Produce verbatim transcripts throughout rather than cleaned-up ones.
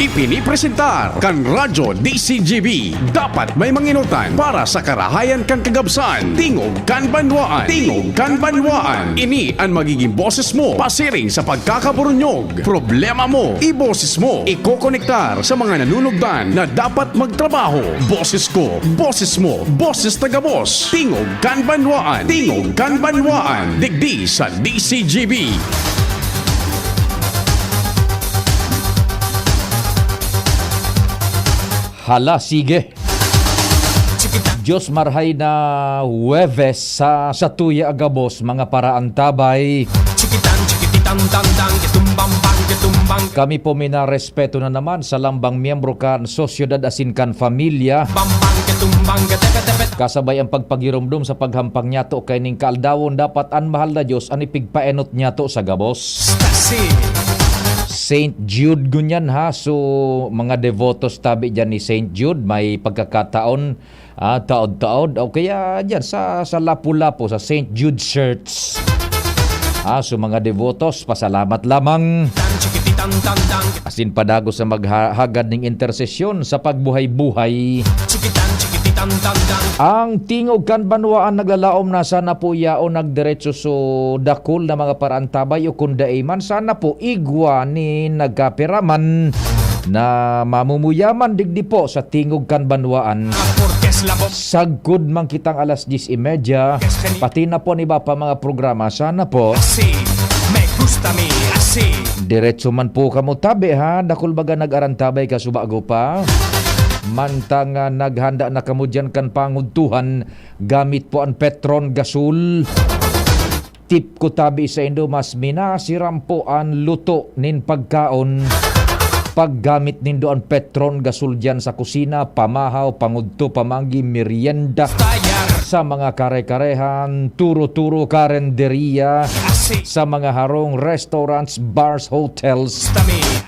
Ipinipresentar kan Radyo D C G B. Dapat may manginutan para sa karahayan kan kagabsan. Tingog kan Banwaan. Tingog kan Banwaan. Ini an magiging boses mo pasiring sa pagkakaburunyog. Problema mo, iboses mo. Ikokonektar sa mga nanunugdan na dapat magtrabaho. Boses ko, boses mo, boses taga-boss. Tingog kan Banwaan. Tingog kan Banwaan. Digdi sa D C G B. Hala, sige. Diyos marhay na Huwebes sa, sa tuya gabos, mga paraantabay. Chikitan, chikititan, tandang, kitumbang, bang, kitumbang. Kami po minarespeto na naman sa lambang miyembro kan sosyedad asin kan familia. Bang, bang, kitumbang, katepetepet. Kasabay ang pagpagirumdom sa paghampang niyato kaining kaaldawon, dapat an mahal na Diyos an ipigpaenot niyato sa gabos. Stasi. Saint Jude ngunyan, ha. So, mga devotos tabi dyan ni Saint Jude, may pagkakataon, ah, taod-taod, o kaya dyan sa, sa Lapu-Lapu, sa Saint Jude Church. Ah, so mga devotos, pasalamat lamang. Tan, chikititan, tandang. Asin padagos na maghahagad ning intersesyon sa pagbuhay-buhay. Chikitan, chikititan, tandang. Ang Tingog kan Banwaan naglalaom na sana po yaon nagdiretso so dakul na mga paraantabay o kun dai man sana po igwa ni nagkapira man na mamumuyaman digdi po sa Tingog kan Banwaan. Porkes labo. Sagkod man kitang alas diyes y media, pati na po an iba pa mga programa, sana po. Asi, me gusta mi, asi. Diretso man po kamo tabi, ha, dakul baga nag-arantabay kasubago pa. Mantang, ah, naghanda na kamo diyan kan pangudtuhan, gamit po an Petron Gasol. Tip ko tabi saindo, mas minasiram po an luto nin pagkaon. Paggamit nindo an Petron Gasol diyan sa kusina, pamahaw, pangudto, pamanggi, merienda, sa mga kare-karehan, turo-turo, karenderia, sa mga harong, restaurants, bars, hotels.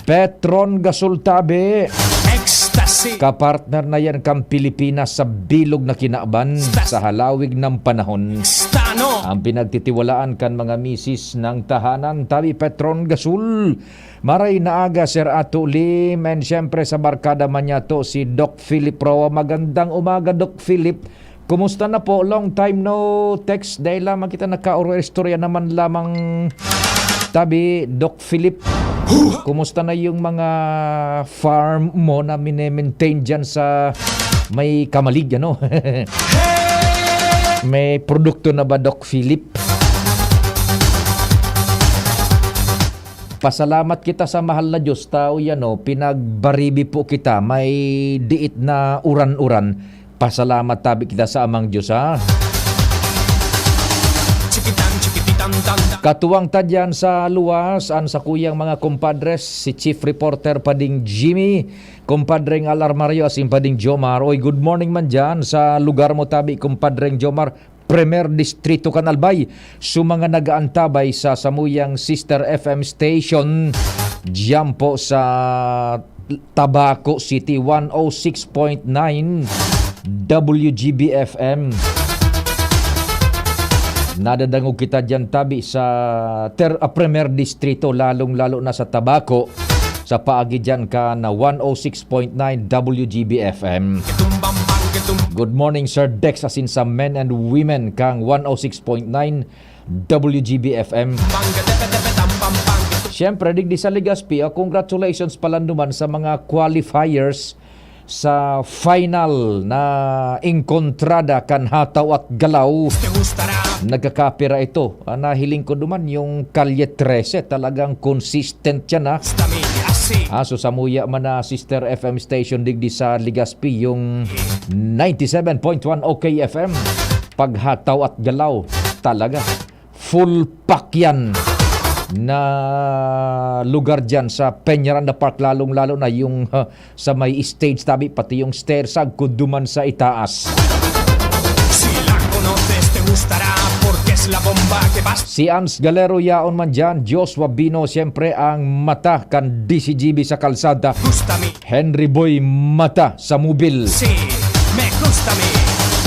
Petron Gasol tabi. Ecstasy. Kapartner na yan kan Pilipinas sa bilog na kinaban sa halawig ng panahon. Ang pinagtitiwalaan kan mga misis ng tahanan, tabi Petron Gasol. Maray na aga, Sir Ato Lim, and siyempre sa barkada man niya to, si Doc Philip Roa. Magandang umaga, Doc Philip. Kumusta na po? Long time no text. Dahil lamang kita nagkaoro-istorya naman lamang tabi, Doc Philip. Kumusta na yung mga farm mo na mine-maintain dyan sa may Camalig, ano? May produkto na ba, Doc Philip? Pasalamat kita sa mahal na Diyos, tao yan, oh, pinagbaribi po kita, may diit na uran-uran. Pasalamat tabi kita sa Amang Diyos, ha? Katuwang ta diyan sa luwas, an sakuyang mga kumpadres, si Chief Reporter Pading Jimmy, Kumpadreng Alar Mario, asin Pading Jomar. Oy, good morning man diyan sa lugar mo tabi, Kumpadreng Jomar. Primer Distrito kan Albay. Sa mga nag-aantabay sa samuyang sister F M station, diyan po sa Tabaco City, one oh six point nine W G B F M. Nadadangog kita diyan tabi sa ter-, ah, Primer Distrito, lalong-lalo na sa Tabaco, sa paagi diyan kan one oh six point nine W G B F M. Good morning, Sir Dex, asin sa men and women kang one oh six point nine W G B F M. Siyempre, digdi sa Legazpi, ah, congratulations pala naman sa mga qualifiers sa final na Engkontrada kan Hataw at Galaw. Nagkakapira ito. Ah, nahiling ko duman yung Kalye trese, talagang consistent yan, ha. Ah, so samuya man na sister F M station digdi sa Legazpi, yung ninety-seven point one O K F M. Pag Hataw at Galaw, talaga full pack yan na lugar dyan sa Peñaranda Park, lalong-lalo na yung, ha, sa may stage tabi, pati yung stair sagkod duman sa itaas. Si Laco Norte te gustará porque es la bomba que basta. Si Ans Galero yaon man dyan, Joshua Bino, siyempre ang mata kan D C G B sa kalsada. Gusta mi. Henry Boy Mata sa mobil. Si, me gusta mi.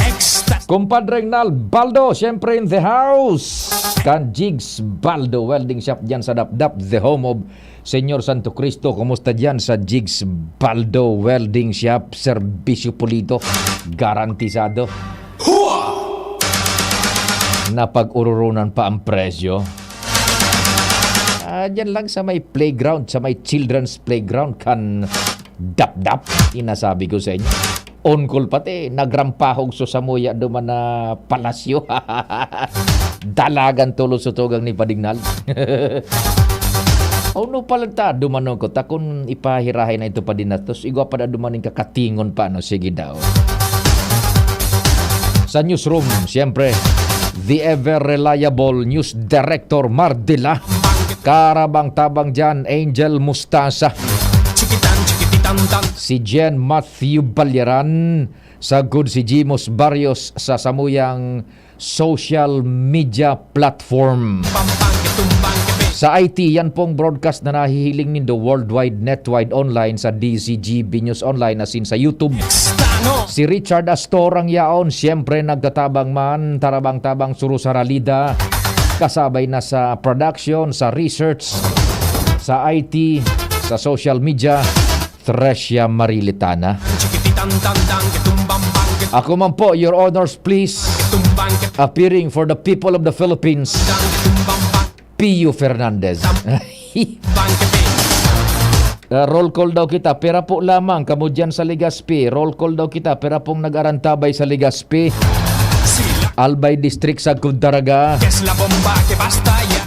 Ecstasy. Kumpadre Nal Baldo, siyempre in the house. Kan Jigs Baldo Welding Shop diyan sa Dapdap, the home of Señor Santo Cristo. Kumusta diyan sa Jigs Baldo Welding Shop? Serbisyo pulido, garantisado. Napag-ururunan pa ang presyo. Ah, diyan lang sa may playground, sa may children's playground kan Dapdap, inasabi ko sa inyo. Onkol pati, nagrampahog so samuya duman na palasyo. Dalagan tulos so tugang ni Padingnal. Ano pala ta, dumanon ko, ta kun ipahirahay na ito pa dinatos, igwa pa na dumaning kakatingon pa, no? Sige daw. Sa newsroom, siyempre, the ever reliable news director Mardila. Karabang-tabang dyan, Angel Mustasa. Si Jen Matthew Balyaran, sagkod si Jimos Barrios sa samuyang social media platform. Sa I T, yan pong broadcast na nahihiling nindo worldwide, netwide, online sa D Z G B News Online, asin sa YouTube. Si Richard Astor ang yaon, siyempre nagtatabang man, tarabang-tabang suro sa Ralida, kasabay na sa production, sa research, sa I T, sa social media, Trecia Marilitana. Ako man po, your honors, please. Appearing for the people of the Philippines, Pio Fernandez. Ah, roll call daw kita, pira po lamang kamo dyan sa Legazpi. Roll call daw kita, pira pong nag-arantabay sa Legazpi. Albay District, sagkod Daraga.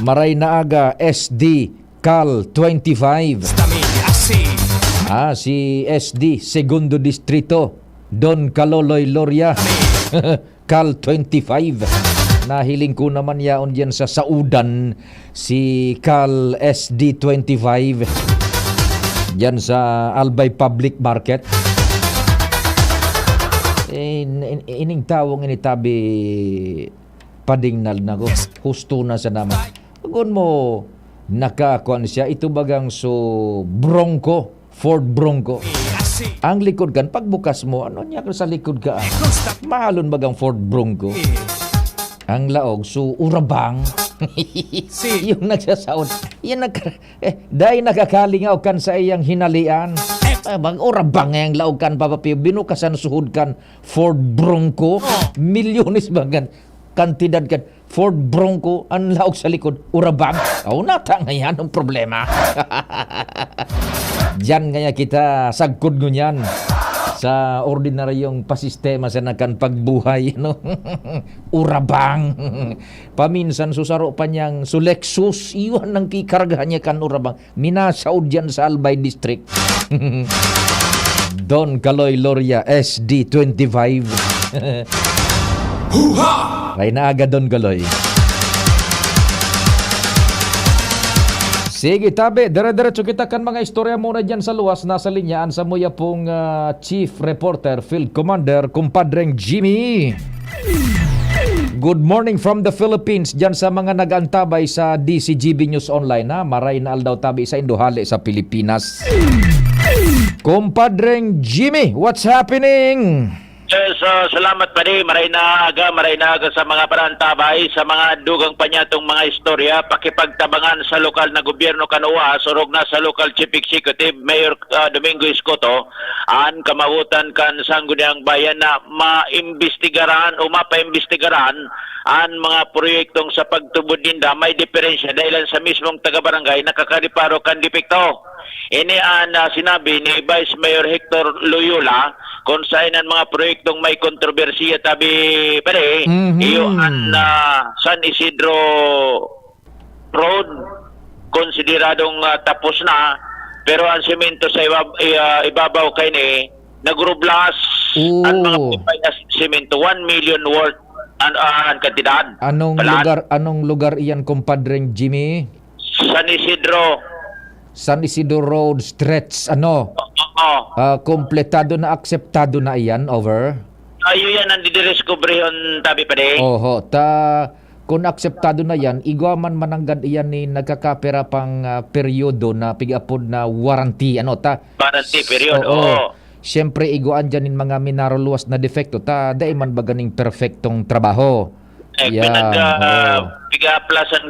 Maray na aga, S D, Cal twenty-five. Ah, si S D, Segundo Distrito, Don Kaloloy Loria. Cal twenty-five. Nahiling ko naman yaon diyan sa Saudan, si Cal S D twenty-five. Diyan sa Albay Public Market. Eh, in-, in-, ining tawong ini tabi padingnal na ko. Husto na sa naman. Agon mo, nakakuan siya, ito bagang so Bronco, Ford Bronco. Ang likod kan, pagbukas mo, ano niya sa likod ka? Mahalon bagang Ford Bronco? Ang laog, so urabang. Yung nagsasaon, yan nag-, eh, dahil nakakalingaw kan sa iyang hinalian. Ah, mag-urabang yang laog kan, Papa Pio, binukasan suhod kan Ford Bronco. Milyones bagang kantidad kan Ford Bronco, ang laog sa likod, urabang. Oh, nata ngayan ang problema. Diyan kaya kita sagkod ngunyan sa ordinaryong pasistema sa nakan pagbuhay, no? Urabang. Paminsan susaro pa niyang su Lexus, iyon ang kikargahan niya kan urabang. Minasaod diyan sa Albay District. Don Kaloy Loria, S D twenty-five. Huha! Ay, naaga, Don Kaloy. Sige, tabi. Dire-diretso kita kan mga istorya muna dyan sa luwas. Nasa linya an samuya pong, ah, chief reporter, field commander, kumpadreng Jimmy. Good morning from the Philippines. Diyan sa mga nag-antabay sa D Z G B News Online, ha? Maray na aldaw tabi sa Indohali sa Pilipinas. Kumpadreng Jimmy, what's happening? Yes, ah, salamat, pare. Maray na aga, maray na aga sa mga parantabay, sa mga dugang pa niya tong mga istorya. Pakipagtabangan sa lokal na gobyerno kan O A S, orog na sa local chief executive, Mayor, ah, Domingo Escoto, an kamawotan kan Sangguniang Bayan na maimbestigaran o mapaimbestigaran an mga proyektong sa pagtubod ninda may diferensya dahilan sa mismong taga-barangay nakakareparo kan depekto. Ini an, ah, sinabi ni Vice Mayor Hector Loyola kung saan ang mga proyektong may kontrobersiya tabi, pare, Mhm. iyo an, ah, San Isidro Road, konsideradong, ah, tapos na, pero ang semento sa ibab-, i-, ah, ibabaw kaini nagrublas Oo. ang mga pipay na semento, one million worth an, ah, an kantidad. Anong Palaan. lugar, anong lugar iyan, kumpadreng Jimmy? San Isidro. San Isidro Road stretch, ano? Oo. Ah, kompletado na, akseptado na iyan, over? Ayo yan ang didiriskubrihon, tabi pa di. Oho, ta, kung akseptado na yan, igwa man mananggad iyan ni nagkakapira pang, ah, peryodo na pig-apod na warranty, ano, ta? Warranty period, Oo. oo. Siyempre, igwaan diyan nin mga minaruluwas na depekto ta dai man baga nin perpektong trabaho. Eh, Yan, pinag, ah, oo. piga-aplasan,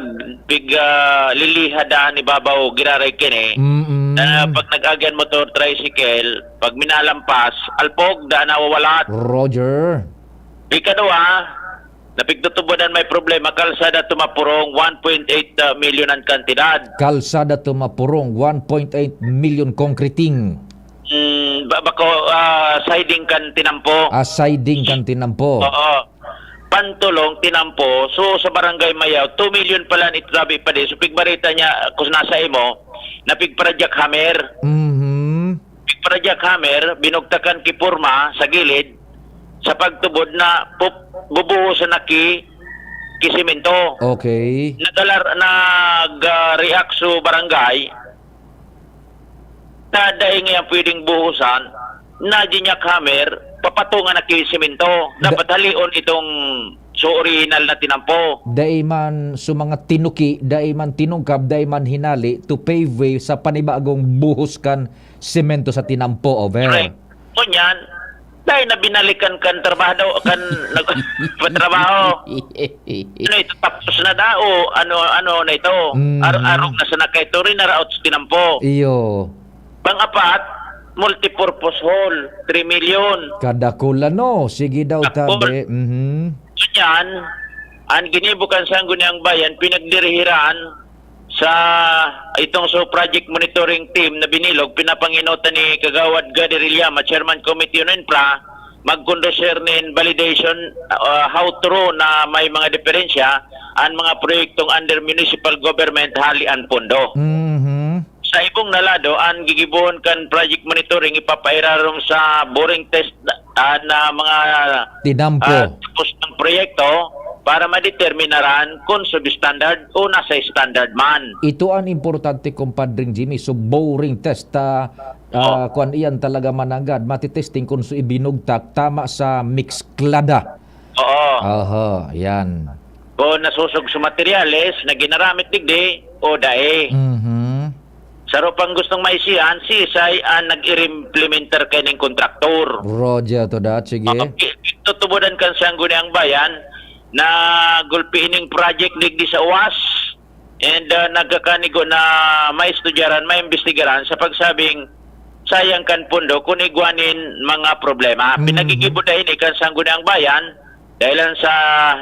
piga-liliha daan ibabaw giraray kini. Mm. Na pag nag-agi an motor, tricycle, pag minalampas, alpog, daan nawawalat. Roger. Ikadua, napigtutubod an may problema, kalsada Tumapurong, one point eight, ah, milyon an kantidad. Kalsada Tumapurong, one point eight milyon concreting. Mm, ba-, bako, ah, siding kan Tinampo. Ah, siding kan Tinampo. Oo. Pantulong, Tinampo. So, sa Barangay Mayaw, two milyon pala an itabi pa din. So, pigbarita niya, kung nasa imo, na pigpara jackhammer. Mhm. Pigpara jackhammer, binugtakan ki porma sa gilid, sa pagtubod na pup-, bubuhosan na ki, ki semento. Okay. Nagalar-, nag, ah, react so barangay, na dai ngayon pwedeng buhusan, na jackhammer, papatungan na ki semento. Da- Dapat halion itong so orihinal na Tinampo. Dai man so mga tinuki, dai man tinungkab, dai man hinali to pave way sa panibagong buhos kan semento sa Tinampo, over. Correct. Ngunyan, dai na binalikan kan trabahado-, kan nagpatrabaho. Ano ito, tapos na daw? Ano, ano na ito? Mm. Ar-, arog na sana kay Tori, naraot sa Tinampo. Iyo. Pang-apat, multipurpose hall, three milyon. Kadakul, ano? Sige daw, Dakul. tabi. Mhm. Ngunyan, an ginibo kan Sangguniang Bayan, pinagdirihiran sa itong so project monitoring team na binilog, pinapanginotan ni Kagawad Gadi Rillama, Chairman Committee on Infra, magkondusir nin validation, ah, how true na may mga diferensya an mga proyektong under municipal government hali an pondo. Mhm. Sa ibong na lado, an gigibohon kan project monitoring ipapairarom sa boring test, ah, na mga, Tinampo. ah, tapos ng proyekto para madeterminaran kung substandard o nasa standard man. Ito an importante, kumpadring Jimmy. So, boring test, ah, ah, Oo. kuwan iyan talaga mananggad. Matitesting kung so ibinugtak tama sa mix klada. Oo. Oho, yan. Kung nasusog sa materyales na ginaramit digdi o dai. Mhm. Saro pang gustong maisihan, siisay an nag-implementar kaining kontraktor. Roger to that, sige. Okay. Tutubodan kan Sangguniang Bayan na gulpi ining project digdi sa uwas. And, ah, nagkakanigo na maestudyaran, maimbestigaran sa pagsabing sayang kan pondo kun igwa nin mga problema. Mm. Pinagigibo na ini kan Sangguniang Bayan, dahilan sa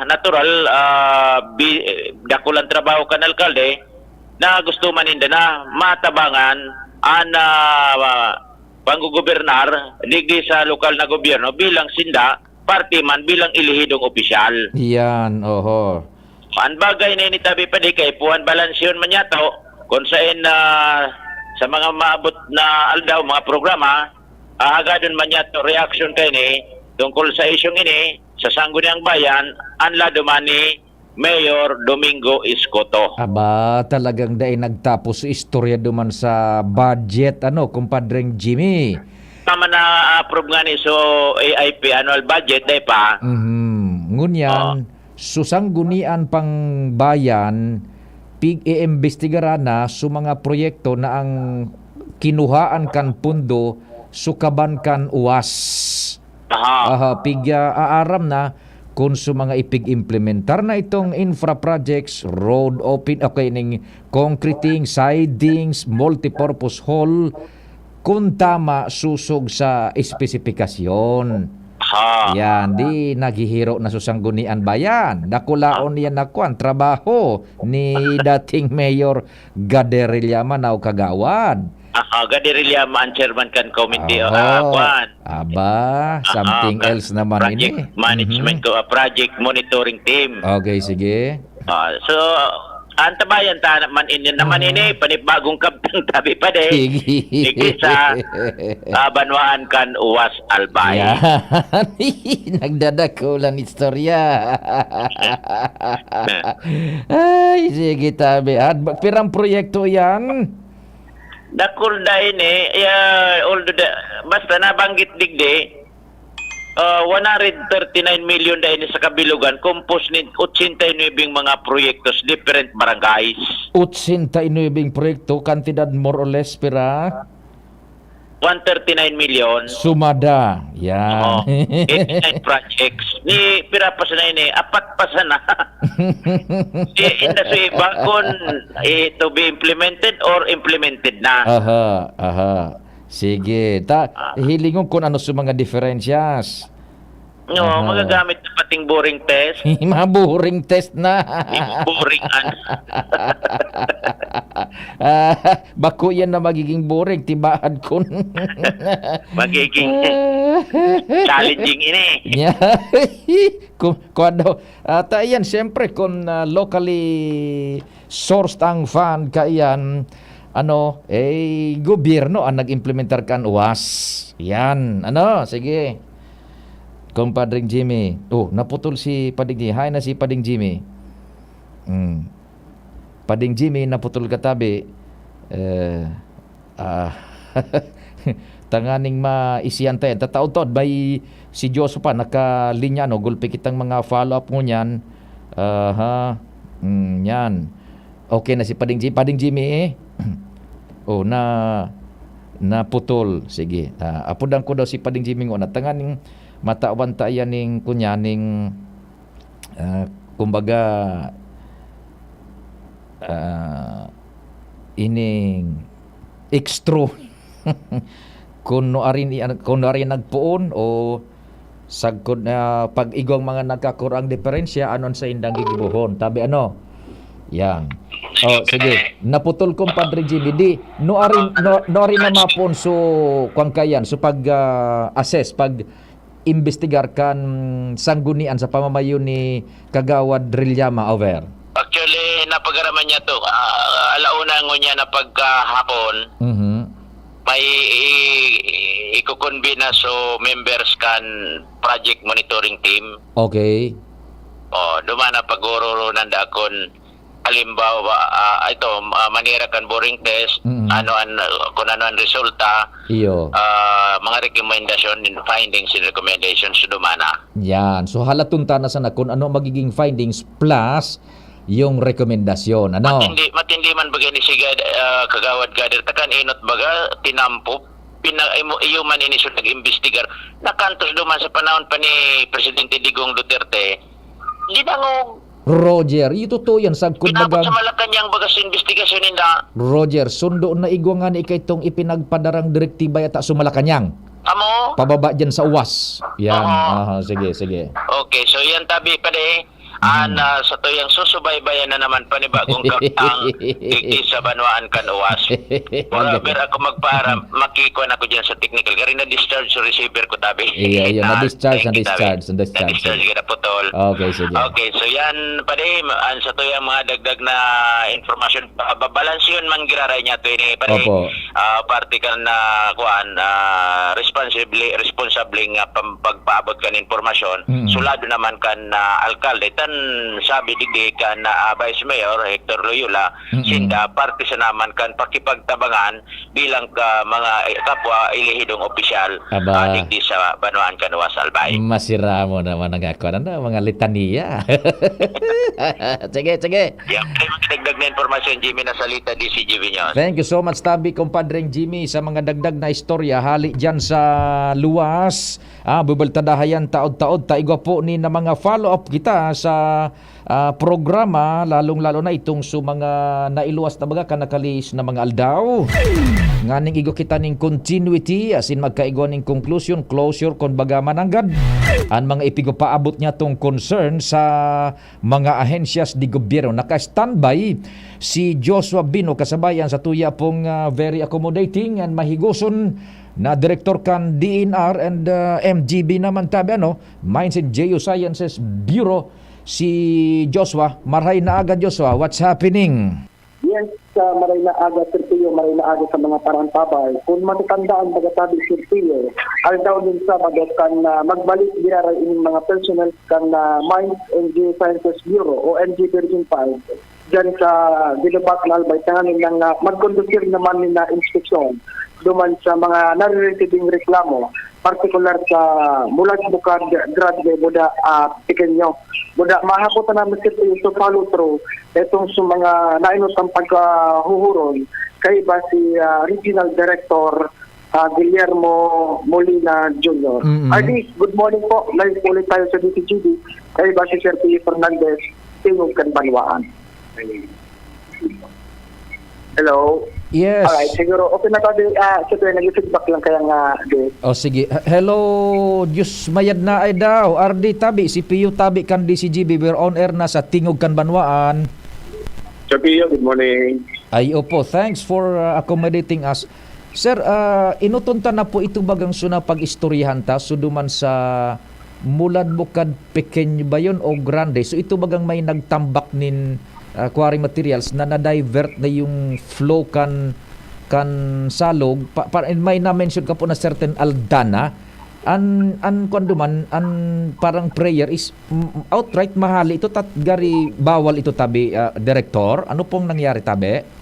natural, ah, bi-, dakulang trabaho kan alkalde na gusto man ninda na matabangan an, ah, panggugobernar digdi sa lokal na gobyerno bilang sinda parte man bilang elehidong opisyal. Yan, oho. An bagay na ini tabi pa di kay puhan balansyon man yato, kung saen na sa mga maabot na aldaw, mga programa, hahagadon man yato reaksyon kaini tungkol sa isyung ini sa Sangguniang Bayan, an lado man ni Mayor Domingo Escoto. Aba, talagang dai nagtapos istorya duman sa budget, ano, kumpadreng Jimmy? Tama na, approve nga ni so A I P annual budget, dai pa? Mhm. Ngunyan, Oo. so Sanggunian pang Bayan, pig-iimbestigaran na so mga proyekto na ang kinuhaan kan pundo so kaban kan uwas. Aha. Aha, pig, ah, aaram na kun so mga ipig-implementar na itong infra projects, road open, okay, ning concreting, sidings, multipurpose hall, kun tama, susog sa espesipikasyon. Aha. Yan, di naghihiro na so Sanggunian Bayan. Dakulaon Ah. yan na kwan, trabaho ni dating Mayor Gaderilla man o kagawad. Ah, ah, Gaderilla man, chairman kan committee, Oho. ah, kwan. Aba, Ah, something ah, else naman project ini. management Mhm. ko, ah, project monitoring team. Okay, sige. Ah, so, antabayan ta naman ini, naman Mhm. ini, panibagong kabtang tabi pa de. Sige. Sige sa, ah, banwaan kan Uwas Albay. Yan. Nagdadakulang istorya. Ay, sige, tabi. At ba-, pirang proyekto yan? Dakul da ini, eh, although da-, basta nabanggit digdi, ah, one hundred thirty-nine million da ini sa kabilugan, composed nin ochenta y nuebe mga proyektos, different barangays. Ochenta y nuebe proyekto, kantidad more or less, pira? one thirty-nine million. Sumada. Yan. Oo. eighty-nine projects. Ni pira pa sana ini, apat pa sana. Di, inda sa iba kung, eh, to be implemented or implemented na. Aha, aha. Sige. Ta, hilingon kung ano sa mga diferensyas. No, Aha. Magagamit na pating boring test. Mga boring test na. Boring an. Ah, bako yan na magiging boring. Tibaad kun. Magiging challenging ini. Nya. Kung, kung ano, at ayan, siyempre, kung ah, locally sourced ang fund, kaiyan, ano, eh, gobyerno ang nag-implementar kan uwas. Yan, ano, sige. Kumpadring Jimmy. Oh, naputol si Pading Jimmy. Hay na si Pading Jimmy. Mm. Pading Jimmy, naputol ka tabi. Eh, ah, tanganing maisiyan tayo. Tataod-taod, may si Joshua pa, nakalinya, no? Gulpi kitang mga follow-up ngunyan. Aha. Mm, yan. Okay na si Pading Jimmy. Pading Jimmy, eh. Oh, na naputol. Sige. Ah, apudan ko daw si Pading Jimmy nguna. Tanganing matawan ta yan ning kunya ning, ah, kumbaga, ah, ining extra. Kung nuarin i-, kung nuarin nagpoon o sagkod na pag-igwang mga nagkakurang diferensya, ano ang saindang gigibohon? Tabi ano? Yan. Oh, sige. Naputol kong Padre Jimmy. Di, nuarin, nu-, nuarin na mapon so, kwan kayan, so pag ah, assess, pag imbestigar kan sanggunian sa pamamayo ni Kagawad Rillama, over. Actually, napagaraman niya to. Ah, alauna ngunyan na pagkahapon, Mhm. may i- i- ikukonbina so members kan project monitoring team. Okay. Oh, dumana pagururo nanda kun halimbawa, ah, ito, ah, manira kan boring test, Mm. ano an kun ano ang resulta, Iyo. ah, mga rekomendasyon, findings and recommendations dumana. Yan. So, halaton ta na sana kung ano ang magiging findings plus yung rekomendasyon. Ano? Matindi, matindi man bagay ni si Gad, ah, Kagawad Gader, takan inot baga, tinampo, pina, imo, iyo man inisyo nag-imbestigar. Nakantos duman sa panahon pa ni Presidente Digong Duterte, dinangog. Roger, ito to yan. Sa Pinabot kumbaga, sa Malacanang baga sa investigasyon ninda. Roger, sundo na igwa nga ni ika itong ipinagpadarang direktiba yata sa Malacanang. Amo? Pababa dyan sa uwas. Yan. Oo. Aha, sige, sige. Okay, so yan tabi pa de. An ah, sa tuyang susubaybayan na naman panibagong kaktang digdi sa banwaan kan uwas. Forever ako magpaaram, makikuan ako dyan sa technical. Gari na-discharge sa receiver ko tabi. Iya, iya. Ah, Na-discharge, thank you, na-discharge, tabi. na-discharge. Na-discharge ka na putol. Okay, sige. Okay, so yan, pade, an sa tuyang mga dagdag na informasyon, ba- babalanse yun man giraray niya to ini, pade. Opo. Ah, parte kan na, kuan, ah, responsibli, responsable nga pam- pagpaabot kan informasyon, Mm. sulado naman kan ah, alkalde, tan sabi digdi kan ah, Vice Mayor Hector Loyola, Mm-mm. sinda parte sa naman kan pakipagtabangan bilang ka mga eh, kapwa elehidong opisyal Aba. Ah, digdi sa banwaan kan uwas, Albay. Masira mo naman ang ako. Ano, mga litania. Sige, sige. Yan, dagdag na informasyon, Jimmy Nasalita, D C G Viñas. Thank you so much, tabi, kumpadreng Jimmy, sa mga dagdag na istorya hali dyan sa luwas. Ah, bubaltadahan yan, taod-taod, taigwa po ni na mga follow-up kita sa ah, programa, lalong-lalo na itong sa mga nailuwas na baga kan nakalihis na mga aldaw. Nganing igwa kita ning continuity, asin magkaigwa ning conclusion, closure, kun baga mananggad. An mga ipigopaabot niya tong concern sa mga ahensyas di gobyerno. Naka-standby si Joshua Bino, kasabayan sa tuya pong ah, very accommodating and mahigoson na direktor kan D N R and ah, M G B naman tabi, ano, Mines and Geosciences Bureau, si Joshua. Marhay na aga, Joshua. What's happening? Yes, sa maray na aga, Sir Pio, maray na aga sa mga parantabay. Kung matatandaan, magatabi, Sir Pio, aldaw nin Sabado kan ah, magbalik giraray ining mga personnel kan ah, Mines and Geosciences Bureau o M G Virgin five dyan sa Dinubat na Albay, tanganing nang ah, magkondusir naman ni na inspeksyon duman sa mga nare-receive ning reklamo, partikular sa Mulas Bukad, Gradbe, Buda, at Pequeño. Buda, mahapot na namin, Sir Pio, so follow through itong sa mga nainot ang pagkahuhuron kaiba si ah, Regional Director Ah, Guillermo Molina Junior. Mm-mm. R D, good morning po. Live po ulit tayo sa D C G B. Kayo ba si Sir Pio Fernandez, Tingog kan Banwaan? Hello? Yes. Alright, siguro okay na tabi. Ah, siyempre, nag-feedback lang kaya nga, di. O, sige. H-, hello, Diyos mayad na ay daw. R D tabi, si Pio tabi kan D C G B. We're on air na sa Tingog kan Banwaan. Sir Pio, good morning. Ay, opo. Thanks for, uh, accommodating us. Sir, ah, inuton ta na po ito bagang suna pag-istoryahan ta, so duman sa Mulad Bukad Pequeño ba yun o Grande? So ito bagang may nagtambak nin, ah, quarry materials na na-divert na yung flow kan, kan Salog. Pa, pa, may na-mention ka po na certain Aldana. An, an kwan duman, an parang prayer is, mm, outright mahali ito, tat gari bawal ito tabi, ah, Direktor? Ano pong nangyari tabi?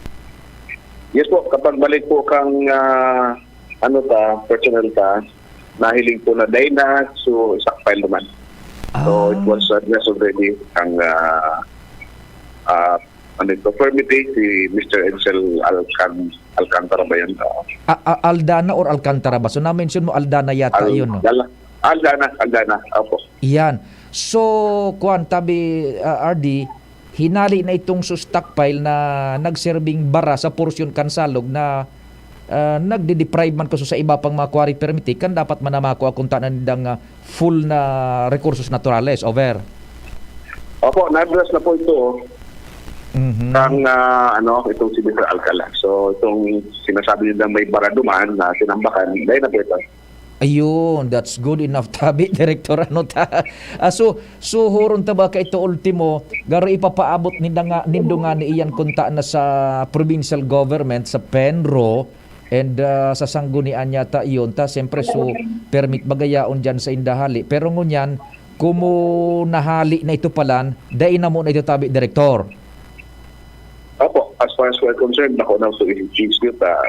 Yes po, kapag balik po kang, ah, ano ta, personnel ta, nahiling po na dai na, so, stockpile naman. So, it Ah. was addressed already ang, ah, ah, ano ito, permit si Mister Edsel Alcan-, Alcantara ba yun? Oo. A-, a-, Aldana or Alcantara ba? So, na-mention mo Aldana yata Al-, yun, no? Al-, Aldana, Aldana, opo. Iyan. So, kwan, tabi, ah, R D, hinali na itong su stockpile na nagserbing bara sa porsyon kan Salog na, ah, nagde-deprive man kuso sa iba pang mga quarry permit, kan dapat manamako akong tanan nindang, ah, full na recursos naturales. Over. Opo, na-address na po ito Mhm. kang, ah, ano, itong si Mister Alcala. So, itong sinasabi nila may bara duman na tinambakan, dahil na po ito. Ayun, that's good enough tabi, Direktor. Ano ta? Ah, so, so, huron ta ba ka ito ultimo, garo ipapaabot ninda nga, nindo nga ni iyan kunta na sa provincial government, sa PENRO, and, ah, sa sanggunian yata yun. Ta, siyempre, so, permit bagayaon dyan sa indahali. Pero ngunyan, kumo nahali na ito palan, dai na mo na ito tabi, Direktor. Opo, as far as we're concerned, ako na sa dispute, ah,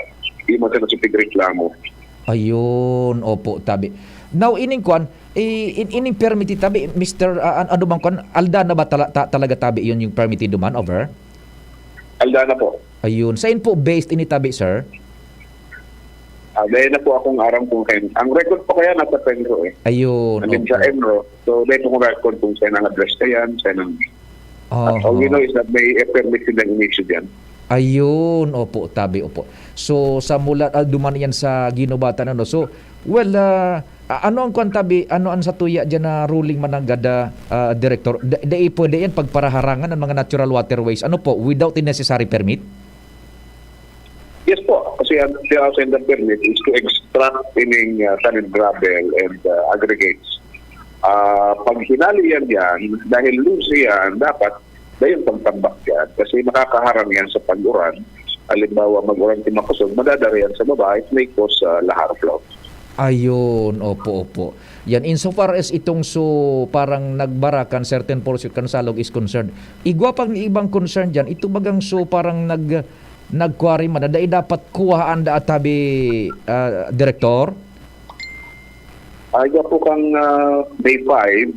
di mo sila sa pigreklamo. Ayun, opo, tabi. Now, ining kwan, i-, in-, ining permit tabi, Mister, ah, an-, ano bang kwan, Aldana ba tala-, ta-, talaga tabi yun yung permit duman, over? Aldana po. Ayun. Saan po based ini tabi, sir? Ah, dahil na po akong aram kung kayo. Ang record po kaya nasa PENRO eh. Ayun, Nandun sa opo. ENRO. So, dahil po kung record kung saan ang address na yan, saan ang... At all we Oho. know is that may permit silang in-issue dyan. Ayun, opo, tabi, opo. So, sa mula, ah, duman yan sa ginubatan, ano. So, well, ah, a-, ano ang kwan, tabi, ano ang sa tuya dyan na ruling mananggad, ah, ah, Director? Da-, dai pwede yan pagparaharangan ang mga natural waterways, ano po, without the necessary permit? Yes po, kasi ang tinatawag sa permit is to extract ining, ah, solid gravel and, ah, aggregates. Ah, pag hinali yan yan, dahil loose yan, dapat dayon pagtambak yan kasi makakaharang yan sa pag-uran. Halimbawa, mag-uran si makusog, madadara yan sa baba, it may cause, ah, lahar flow. Ayun, opo, opo. Yan, insofar as itong so parang nagbara kan certain portion kan Salog is concerned, igwa pang ibang concern dyan, ito bagang so parang nag-, nag-quarry man, na dai dapat kuhaan da tabi, ah, Direktor? Ay, po kang, ah, May five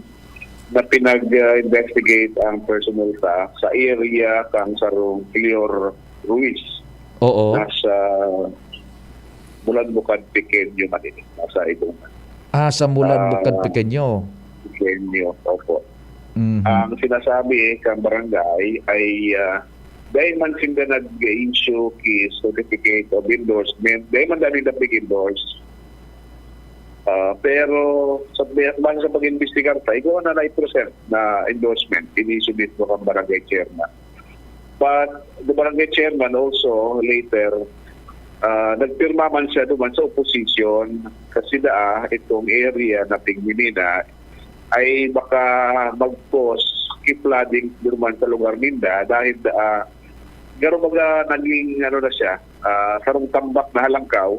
na pinag-, ah, investigate ang personnel ta sa area kang sarong Cleor Ruiz. Oo. Nasa Mulan Bukad Pequeño, Manila. Nasa Ibong. Ah, sa Mulan Ah, Bukad Pequeño. Pequeño, opo. Mhm. Ang sinasabi kang barangay ay, ah, dahil man sinda nag-issue ki certificate of endorsement, dahil man dahil nag-endorse. Ah, pero sa, base sa pag-imbestigar ta, ikaw na na-present na endorsement, ini-submit mo kang barangay chairman. But the barangay chairman also later, ah, nagpirma man siya duman sa opposition kasi daa itong area na tigminina ay baka mag-cause ki flooding duman sa lugar ninda dahil, ah, garo baga naging ano na siya, ah, sarong tambak na halangkaw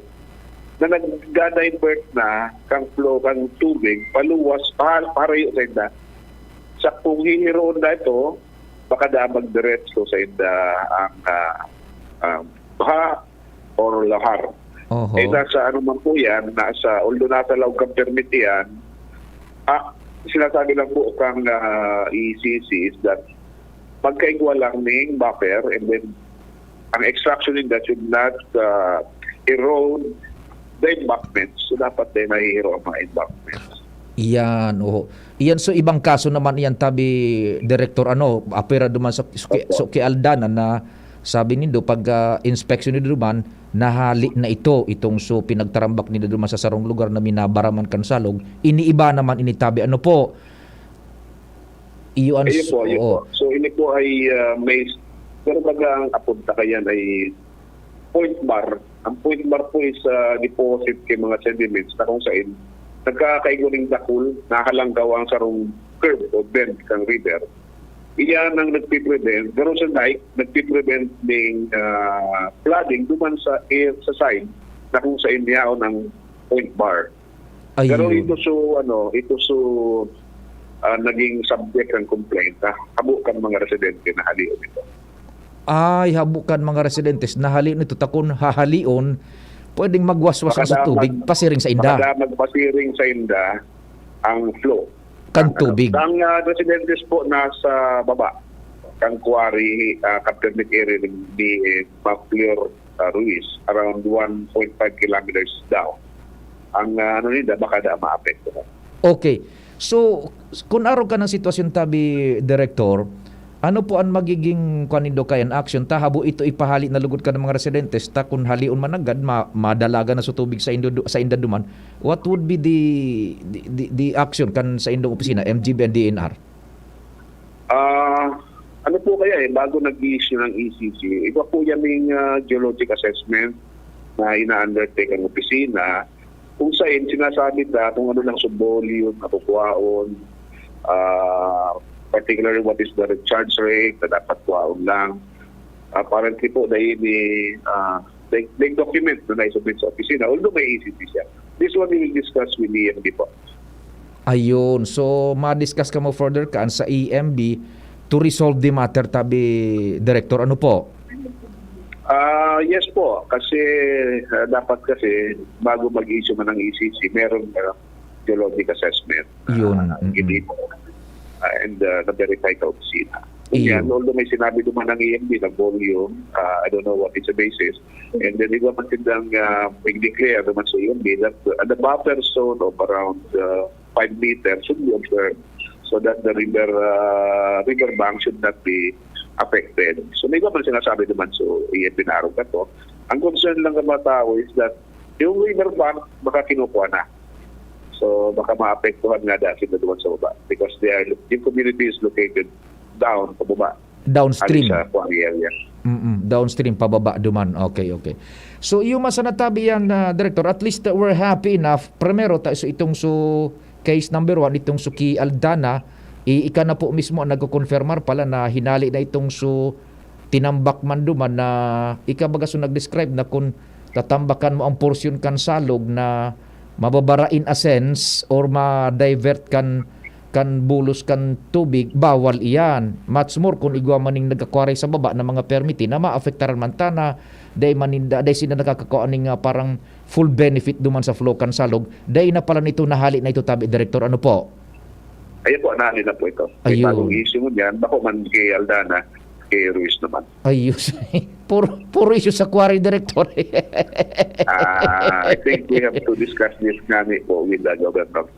na nagda-divert na kang flow, kang tubig paluwas, pahal-, paharayo sa inda. Sa kung hihiroon na ito, baka da magdiretso sa inda ang, ah, ah, baha or lahar. Oho. Eh, nasa ano man po yan, nasa, although nasa laog kang permit yan, ah, sinasabi lang po kang, ah, E C C is that magkaigwa lang ning buffer and then ang extraction in that should not, ah, erode the embankments. So, dapat din nahihiro ang mga embankments. Iyan, oho. Iyan, so ibang kaso naman iyan, tabi, Direktor, ano, apira duman sa, sa, Opo. sa Aldana na sabi nindo, pag, ah, inspeksyon nindo duman, nahali na ito, itong so pinagtarambak nindo duman sa sarong lugar na minabaraman kan salog, iniiba naman ini, tabi, ano po? Iyo ang Ayun s-, po, ayun oo. po. So, ini po ay, ah, may, pero baga ang apunta kayan ay point bar. Ang point bar po is, ah, deposit kay mga sediments na kung sain nagkakaigo ning dakul, nahalangkaw ang sarong curve o bend kang river. Iyan ang nagpiprevent, pero sa dike, nagpiprevent ning, ah, flooding duman sa air, sa side na kung sain yaon ang point bar. Pero Ayun. ito so, ano, ito so, ah, naging subject ng complaint, ha? Habo kan mga residente na halion ito. Ay, habo kan mga residentes na halion ito. Takon hahalion, pwedeng magwaswas ang sa Makada-, tubig, mag-, pasiring sa inda. Makada magpasiring sa inda ang flow. Kan Ang, ano, tubig. ang, ah, residentes po nasa baba, kang quarry, ah, Kapirnik area ni, ni, eh, Ma'am Fleur, ah, Ruiz, around one point five kilometers down. Ang, ah, ano nila, baka na maapektuhan. Okay. So, kung arog ka ng sitwasyon, tabi, Direktor, ano po ang magiging, kuwan nindo, kayan action? Ta habo ito ipahali na lugod ka ng mga residentes, ta kun halion man nanggad, ma-, madalagan na sa tubig sa indo, sa inda duman. What would be the, the, the, the action kan sa indong opisina, M G B and D N R? Ah, ano po kaya eh, bago nag-i-issue ng E C C, iba po yan yung, ah, geologic assessment na ina-undertake ang opisina, kung saan sinasabi ta kung ano lang sa volume na kukwaon, ah, particularly what is the recharge rate na dapat kwaon lang. Apparently po, dahil ni, ah, they, they document na naisubmit sa opisina, although may E C C siya. This one we will discuss with E M D po. Ayun. So, ma-discuss kamo further kan sa E M B to resolve the matter, tabi, Director. Ano po? Ah, yes po. Kasi, ah, dapat kasi, bago mag-issue man ng E C C, meron, ah, geologic assessment. Yun, Ah, mm. hindi po. Ah, and, ah, na-verify ka opisina. Iyo. Yan, although may sinabi duman ng E M B na volume, ah, I don't know what is the basis. And then, iba man sindang, ah, nag-declare naman sa E M B that, uh, the buffer zone of around, uh, five meters should be observed so that the river, uh, river bank should not be affected. So, may iba man sinasabi naman, so, iyan pinarong ka to. Ang concern lang ng mga tao is that yung river bank, baka kinukuha na. So, baka maapektuhan nga dahil sila duman sa baba. Because they are, yung community is located down, pababa. Downstream. Ano sa quarry area. Mm-mm, downstream, pababa duman. Okay, okay. So, iyo man sa natabi yan, ah, Director, at least, uh, we're happy enough. Primero, ta, so itong so case number one, itong so ki Aldana, i-, ika na po mismo ang nagko-confirmar pala na hinali na itong so tinambak man duman na ika baga so nag-describe na kung tatambakan mo ang porsyon kan salog na mababara in a sense or ma-divert kan, kan bulos kan tubig, bawal iyan. Much more kung igwa man ning nagkakwaray sa baba na mga permiti na maapektaran man ta na dai man ninda, dai sila nakakakua ning, ah, parang full benefit duman sa flow kan salog. Dai na pala nito nahali na ito, tabi, Direktor. Ano po? Ayun po, nahali na po ito. May Ayun. bagong issue ngunyan. Bako man kay Aldana, kay Ruiz naman. Ayos. Puro, puro issue sa quarry, Director. Ah, I think we have to discuss this ngani po with the governor.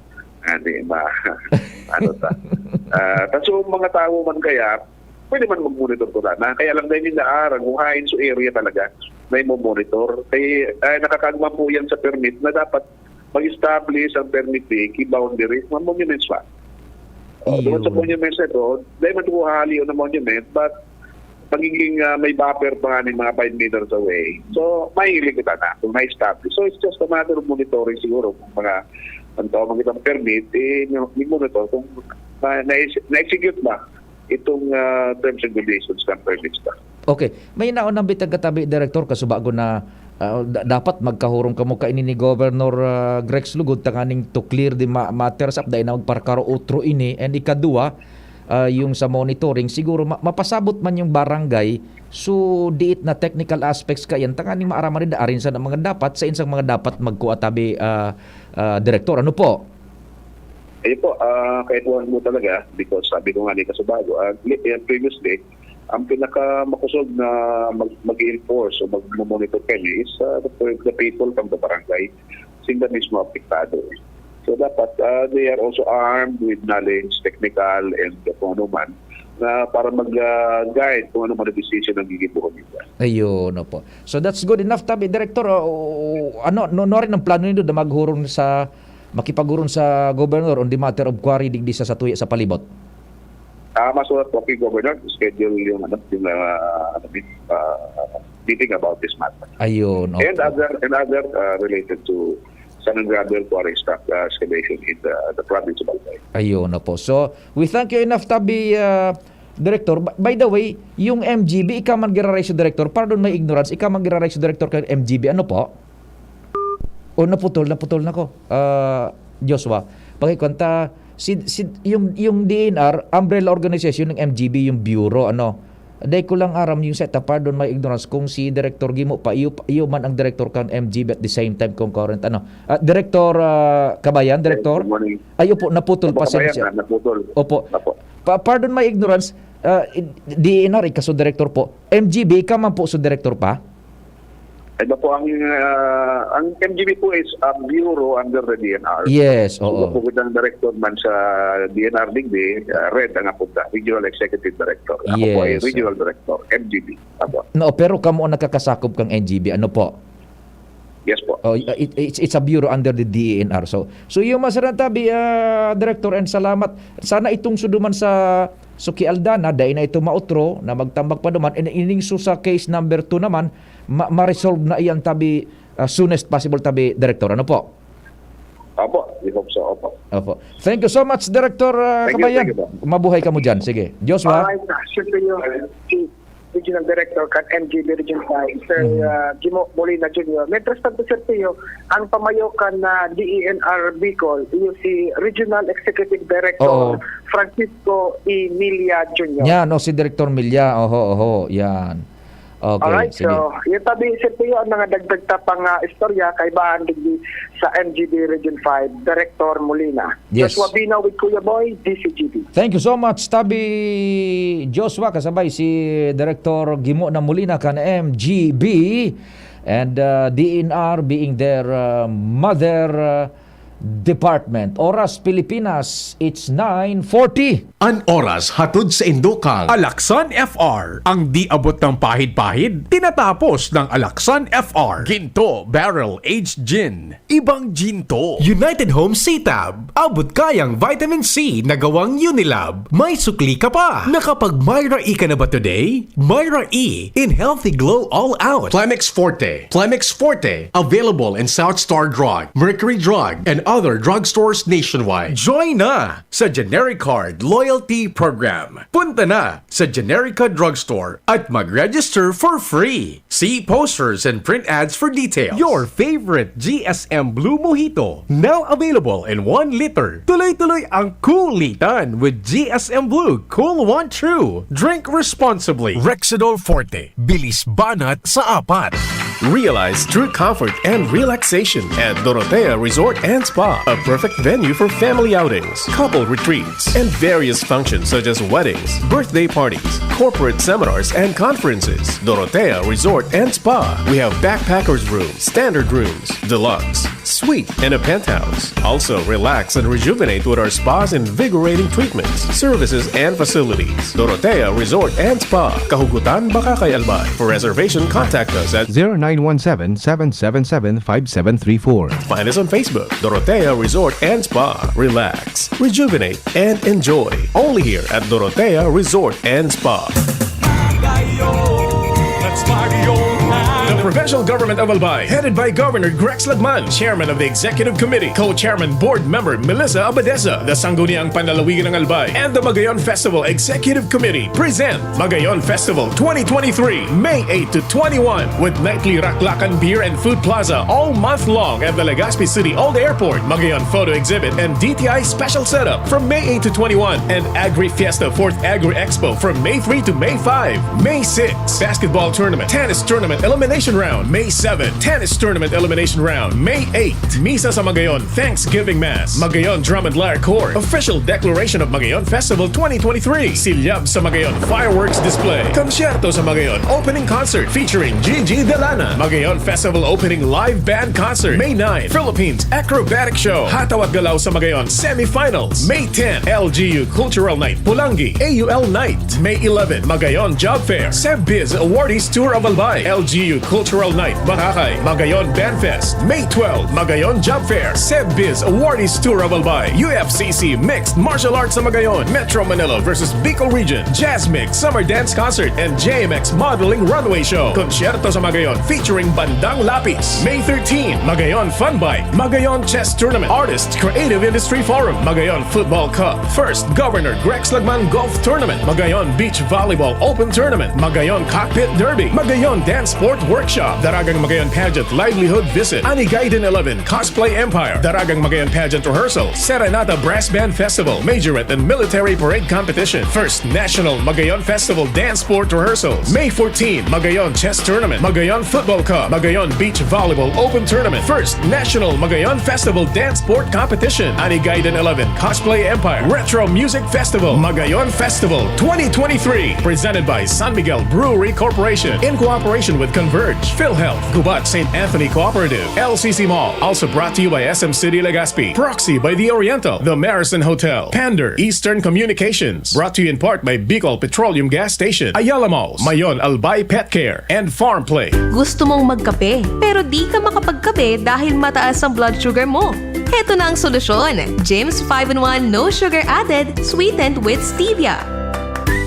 Ngani, ma-, ano ta. Ah, kaso mga tao man kaya, pwede man mag-monitor ko na. Kaya lang dahil yung naarang, kung hain sa area talaga, may mo-monitor. Kaya, ay, nakakagma po yan sa permit na dapat mag-establish ang permit ki boundary ng monuments pa. Oh, Iyo. Doon sa monuments na ito, dahil man po hahalion ng monument, but magiging, ah, may buffer pa nga ng mga five meters away. So, mahilig kita na kung na-establish. So, it's just a matter of monitoring siguro kung mga, ang tawag mga itong permit, eh, i-monitor kung na, na, na-execute ba itong, ah, terms and conditions ng permits ba. Okay. May naon nang bitag katabi, Director, kasubago na, ah, da-, dapat magkahurong kamo kaini ni Governor, ah, Grex Lugod tanganing to clear the ma-, matters up, dai na magparkaro otro ini. And ikadua, ah, yung sa monitoring, siguro ma-, mapasabot man yung barangay, so diit na technical aspects kayan, tanganing maaraman nila arin sa mga dapat, sa insang mga dapat magkuha tabi, ah, ah, Direktor. Ano po? Ayun po, ah, kaipuhan mo talaga, because sabi ko nga ni kasubago, ah, li-, eh, previously, Ang pinakamakusog na mag-, mag-enforce o mag-monitor kami is, ah, the, the people from the barangay. Sila mismo apektado, eh. So, dapat, ah, they are also armed with knowledge, technical, and kung ano man, na para mag, ah, guide kung ano man ang decision ang gigibohon nila. Ayun, opo. So, that's good enough, tabi, Director. Ah, o, o, ano, no, no rin ang plano nindo na maghuron sa, makipaghuron sa Governor on the matter of quarry digdi sa, sa tuya, sa palibot? Ah, masulat po kay Governor, schedule yung, ano, yung, ah, ano, ah, meeting about this matter. Ayun, And opo. other, and other, ah, related to sand and gravel quarry extract, ah, excavation in the, the province of Albay. Ayun, opo. So, we thank you enough, tabi, ah, Director. By, by the way, yung M G B, ika man gira-raise, Director. Pardon my ignorance, ika man gira-raise, Director, kan M G B. Ano po? O, naputol, naputol na ko. Ah, Joshua, pakikwenta, si, si, yung, yung D N R, umbrella organization ng M G B, yung bureau, ano. Dai ko lang aram yung setup, pardon my ignorance, kung si Director Gimo pa, iyo, iyo man ang director kan M G B at the same time concurrent, ano. Ah, Director, ah, Kabayan, Director? Good morning. Ay, opo, naputol, Opo, Kabayan, pasensya. ah, naputol. Opo. Opo. Pa-, pardon my ignorance, ah, i-, D N R, ika su director po. M G B, ika man po su director pa? Iba po ang, ah, ang M G B po is a bureau under the D N R. Yes, Iba oo. po kitang director man sa D N R digdi, ah, Red ang apunta, Regional Executive Director. Ako po ay Yes, Regional oo. Director, M G B. Apo. No, pero kamo ang nakakasakop kang M G B, ano po? Yes po. Oh, it, it's, it's a bureau under the D E N R. So, so yung masarang tabi, ah, Director, and salamat. Sana itong suduman sa Suki Aldana, dai na ito mautro na magtambak pa duman. In, ining su sa case number two naman, ma-, ma-resolve na iyan tabi, ah, soonest possible tabi, Director. Ano po? Opo, we hope so, opo. Opo. Thank you so much, Director, ah, Thank you, Kabayan. thank you po. Mabuhay ka mo dyan. Sige. Joshua? Alright, ah, siyempre yun, si Regional Director kan M G B Region five, Sir, Mhm. ah, Gimo Molina Junior. Mientras tanto, Sir Teo, ang pamayo kan, ah, D E N R Bicol, iyo si Regional Executive Director Oo. Francisco E. Milla Junior. Yan, o, si Director Milla. Oho, oho, yan. Okay, Alright, sige. so, yun tabi, Sir Teo, ang mga dagdag ta pang, ah, istorya, kaibahan digdi sa M G B Region five, Director Molina. Yes. Joshua Bino with Kuya Boy, D C G B. Thank you so much, Tabi Joshua, kasabay si Director Gimo na Molina kan M G B and, uh, D N R being their, uh, mother, uh, department. Oras Pilipinas, it's nine forty. An oras hatod sa indokang Alaksan F R. Ang di abot ng pahid-pahid, tinatapos ng Alaksan F R. Ginto Barrel Aged Gin. Ibang ginto. United Home C-Tab. Abot kayang vitamin C na gawang Unilab. May sukli ka pa. Nakapag Myra E ka na ba today? Myra E in Healthy Glow All Out. Plemex Forte. Plemex Forte. Available in South Star Drug, Mercury Drug, and other drugstores nationwide. Join na sa Generic Card Loyalty Program. Punta na sa Generica Drugstore at mag-register for free. See posters and print ads for details. Your favorite G S M Blue Mojito, now available in one liter. Tuloy-tuloy ang kulitan with G S M Blue Cool One True. Drink responsibly. Rexidol Forte, bilis banat sa apat. Realize true comfort and relaxation at Dorotea Resort and Spa, a perfect venue for family outings, couple retreats, and various functions such as weddings, birthday parties, corporate seminars, and conferences. Dorotea Resort and Spa. We have backpackers room, standard rooms, deluxe, suite, and a penthouse. Also, relax and rejuvenate with our spa's invigorating treatments, services, and facilities. Dorotea Resort and Spa, Kahugutan, Bacacay, Albay. For reservation, contact us at zero nine one seven, seven seven seven, five seven three four. Find us on Facebook, Dorotea Resort and Spa. Relax, rejuvenate, and enjoy. Only here at Dorotea Resort and Spa. The provincial government of Albay, headed by Governor Grex Lagman, chairman of the executive committee, co-chairman board member Melissa Abadesa, the Sangguniang Panlalawigan ng Albay, and the Magayon Festival Executive Committee present Magayon Festival twenty twenty-three, May eight to twenty-one, with nightly raklakan, beer and food plaza all month long at the Legazpi City Old Airport, Magayon photo exhibit and D T I special setup from May eight to twenty-one, and Agri Fiesta Fourth Agri Expo from May three to May five. May six, basketball tournament, tennis tournament, elimination Round, May seven. Tennis Tournament Elimination Round, May eight. Misa sa Magayon, Thanksgiving Mass. Magayon Drum and Lyre Corps, official declaration of Magayon Festival twenty twenty-three. Silyab sa Magayon, fireworks display. Konsyerto sa Magayon, opening concert featuring Gigi Delana. Magayon Festival opening live band concert, May nine. Philippines Acrobatic Show, Hataw at Galaw sa Magayon, semifinals, May ten. L G U Cultural Night, Pulangi, A U L Night, May eleven. Magayon Job Fair, Sebbiz Awardees Tour of Albay, L G U Cultural Night, Boracay, Magayon Band Fest, May twelve. Magayon Job Fair, Sebbiz Awardees Tour of Albay, U F C C Mixed Martial Arts sa Magayon, Metro Manila versus Bicol Region, Jazz Mix Summer Dance Concert, and J M X Modeling Runway Show. Konsyerto sa Magayon featuring Bandang Lapis, May thirteen. Magayon Fun Bike, Magayon Chess Tournament, Artist Creative Industry Forum, Magayon Football Cup, First Governor Grex Lagman Golf Tournament, Magayon Beach Volleyball Open Tournament, Magayon Cockpit Derby, Magayon Dance Sport Workshop, Daragang Magayon Pageant Livelihood Visit, Anigayden eleven Cosplay Empire, Daragang Magayon Pageant Rehearsal, Serenata Brass Band Festival, Majorette and Military Parade Competition, First National Magayon Festival Dance Sport Rehearsals, May fourteen, Magayon Chess Tournament, Magayon Football Cup, Magayon Beach Volleyball Open Tournament, First National Magayon Festival Dance Sport Competition, Anigayden eleven Cosplay Empire, Retro Music Festival, Magayon Festival twenty twenty-three, presented by San Miguel Brewery Corporation, in cooperation with Converge, PhilHealth, Gubat Saint Anthony Cooperative, L C C Mall, also brought to you by S M City Legazpi, Proxy by The Oriental, The Marison Hotel, Pander, Eastern Communications, brought to you in part by Bicol Petroleum Gas Station, Ayala Malls, Mayon Albay Pet Care, and Farm Play. Gusto mong magkape, pero di ka makapagkape dahil mataas ang blood sugar mo? Heto na ang solusyon, Jim's five-in-one No Sugar Added, sweetened with stevia.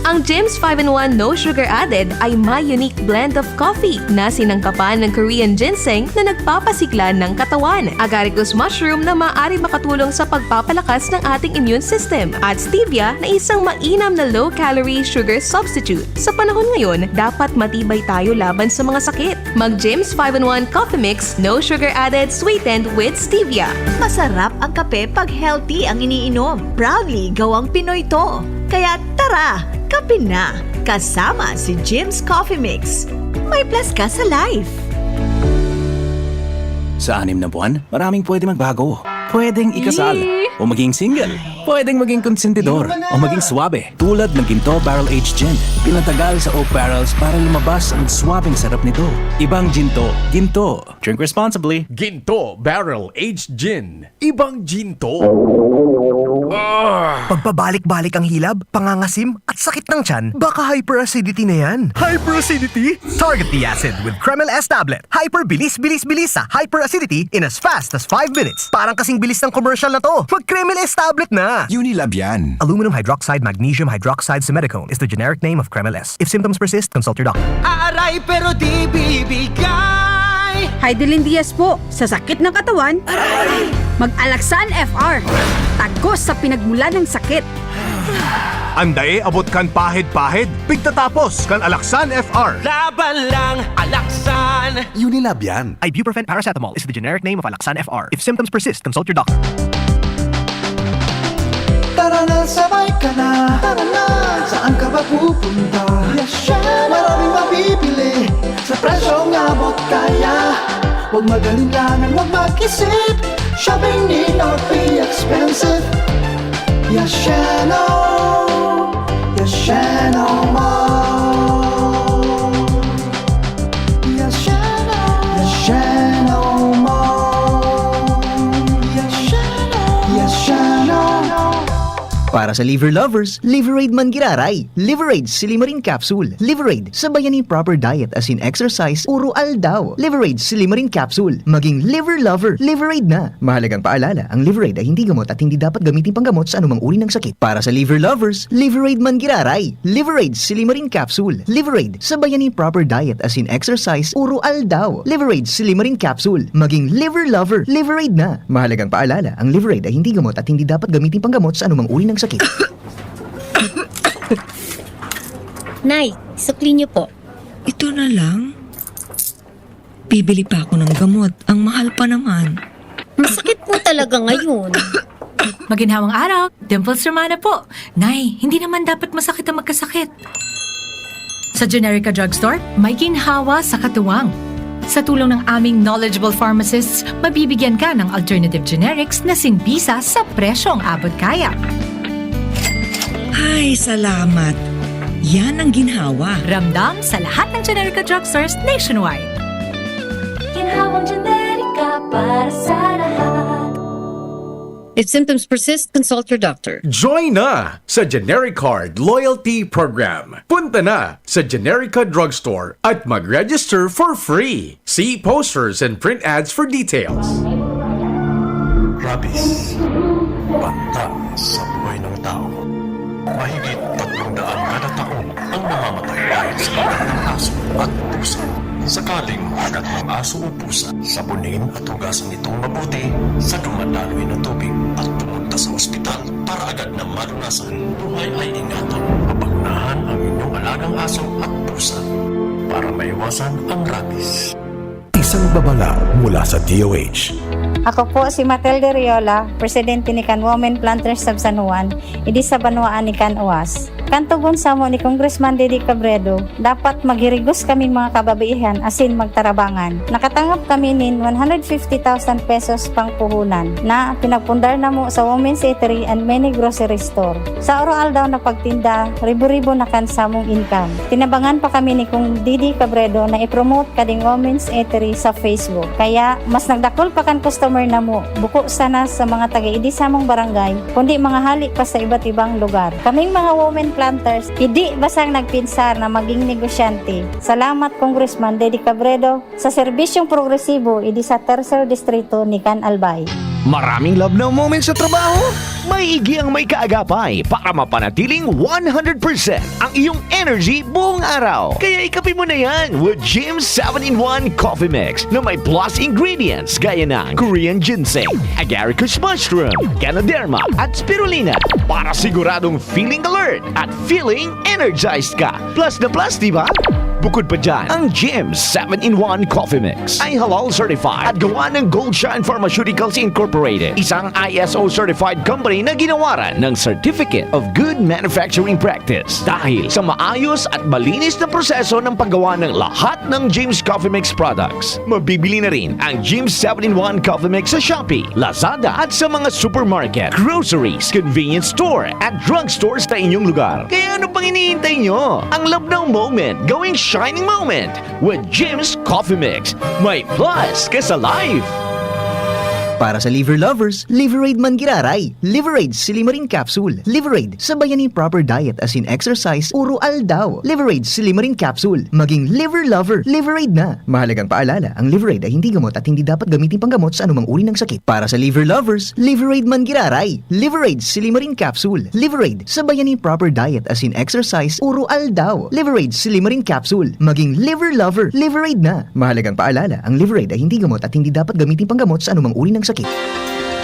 Ang Jim's five-in-one No Sugar Added ay may unique blend of coffee na sinangkapan ng Korean ginseng na nagpapasigla ng katawan, agaricus mushroom na maaari makatulong sa pagpapalakas ng ating immune system, at stevia na isang mainam na low-calorie sugar substitute. Sa panahon ngayon, dapat matibay tayo laban sa mga sakit. Mag Jim's five-in-one Coffee Mix, no sugar added, sweetened with stevia. Masarap ang kape pag healthy ang iniinom. Proudly gawang Pinoy to. Kaya tara, kape na! Kasama si Jim's Coffee Mix. May plus ka sa life. Sa anim na buwan, maraming pwede magbago. Pwedeng ikasal, Yee! O maging single. Pwedeng maging konsentidor, o maging swabe. Tulad ng Ginto Barrel Aged Gin. Pinatagal sa oak barrels para lumabas ang swabeng sarap nito. Ibang Ginto, Ginto. Drink responsibly. Ginto Barrel Aged Gin. Ibang Ginto. Ah! Pagpabalik-balik ang hilab, pangangasim, at sakit ng tiyan, baka hyperacidity na yan. Hyperacidity? Target the acid with Kremil S tablet. Hyper bilis, bilis, bilis sa hyperacidity in as fast as five minutes. Parang kasing bilis ng commercial na to. Mag Kremil S tablet na! Unilab yan. Aluminum hydroxide, magnesium hydroxide, simethicone is the generic name of Kremil S. If symptoms persist, consult your doctor. Aaray pero di bibigay. Hidilyn Diaz po. Sa sakit ng katawan, mag-Alaxan F R. Tagos sa pinagmulan ng sakit. An dae abot kan pahid-pahid, pigtatapos kan Alaxan F R. Laban lang, Alaxan! Unilab yan. Ibuprofen paracetamol is the generic name of Alaxan F R. If symptoms persist, consult your doctor. Tara na, sabay ka na. Tara na. Saan ka ba pupunta? Yes, syempre. Maraming mabibili sa presyong abot kaya. Huwag mag-alinlangan, huwag mag-isip. Shopping need not be expensive. Yashano, Yashano Mall. Yashano, Yashano Mall. Yashano, Yashano. Para sa liver lovers, Liverade man giraray. Liverade Silimarin Capsule. Liverade, sabayan nin proper diet asin exercise oro aldaw. Liverade Silimarin Capsule. Maging liver lover, Liverade na. Mahalagang paalala, ang Liverade ay hindi gamot at hindi dapat gamiting panggamot sa anumang uri ng sakit. Para sa liver lovers, Liverade man giraray. Liverade Silimarin Capsule. Liverade, sabayan nin proper diet asin exercise oro aldaw. Liverade Silimarin Capsule. Maging liver lover, Liverade na. Mahalagang paalala, ang Liverade ay hindi gamot at hindi dapat gamiting panggamot sa anumang uri ng sakit. Nay, sukli niyo po. Ito na lang? Bibili pa ako ng gamot. Ang mahal pa naman. Masakit po talaga ngayon. Maginhawang araw, Dimples Romana po. Nay, hindi naman dapat masakit ang magkasakit. Sa Generica Drugstore, may ginhawa sa katuwang. Sa tulong ng aming knowledgeable pharmacists, mabibigyan ka ng alternative generics na simbisa sa presyong abot kaya. Ay, salamat. Yan ang ginhawa. Ramdam sa lahat ng Generica drugstores nationwide. Ginhawang Generica para sa lahat. If symptoms persist, consult your doctor. Join na sa Generic Card Loyalty Program. Punta na sa Generica Drugstore at mag-register for free. See posters and print ads for details. Rabies. Banta sa buhay ng tao. Mahigit tatlong daan kada taon ang namamatay dahil sa banta ng aso at pusa. Sakaling mahagat ng aso o pusa, sabunin at hugasan itong mabuti sa dumadaloy na tubig at pumunta sa ospital para agad na malunasan. Buhay ay ingatan. Papagunahan ang inyong alagang aso at pusa para maiwasan ang rabies. Isang babala mula sa D O H. Ako po si Matilde Riola, presidente ni Kan Women Planters of San Juan, idi sa banwaan ni Kan Uas. Kan tugon samo ni Congressman Didi Cabredo, dapat maghirigos kaming mga kababaihan asin magtarabangan. Nakatangop kami nin one hundred fifty thousand pesos pangpuhunan na pinagpundar namo sa Women's Eatery and many grocery store. Sa oro-aldaw na pagtinda, ribo-ribo na kan samong income. Tinabangan pa kami ni Kong Didi Cabredo na i-promote kading Women's Eatery sa Facebook. Kaya, mas nagdakul pa kan customer namo, buko sana sa mga taga-idi samong barangay, kundi mga hali pa sa iba't ibang lugar. Kaming mga women planters, idi basang nagpinsar na maging negosyante. Salamat, Congressman Didi Cabredo, sa serbisyong progresibo idi sa Tercer Distrito ni Can Albay. Maraming love now moments sa trabaho? Maigi ang may kaagapay para mapanatiling one hundred percent ang iyong energy buong araw. Kaya ikape mo na yan with Jim's seven in one Coffee Mix na may plus ingredients gaya ng Korean ginseng, agaricus mushroom, ganoderma, at spirulina para siguradong feeling alert at feeling energized ka. Plus na plus, di ba? Bukod pa dyan, ang Jim's seven in one Coffee Mix ay halal certified at gawa ng Gold Shine Pharmaceuticals Incorporated, isang I S O certified company na ginawaran ng Certificate of Good Manufacturing Practice. Dahil sa maayos at malinis na proseso ng paggawa ng lahat ng Jim's Coffee Mix products, mabibili na rin ang Jim's seven in one Coffee Mix sa Shopee, Lazada at sa mga supermarket, groceries, convenience store at drugstores sa inyong lugar. Kaya ano pang hinihintay nyo? Ang love now moment, gawing shining moment with Jim's Coffee Mix. May plus ka sa life! Para sa liver lovers, Liverade man giraray. Liverade Silimarin Capsule. Liverade, sabayan nin proper diet asin exercise, oro-aldaw. Liverade Silimarin Capsule. Maging liver lover, Liverade na. Mahalagang paalala, ang Liverade ay hindi gamot at hindi dapat gamitin panggamot sa anumang uri ng sakit. Para sa liver lovers, Liverade man giraray. Liverade Silimarin Capsule. Liverade, sabayan nin proper diet asin exercise, oro-aldaw. Liverade Silimarin Capsule. Maging liver lover, Liverade na. Mahalagang paalala, ang Liverade ay hindi gamot at hindi dapat gamitin panggamot sa anumang uri ng sakit.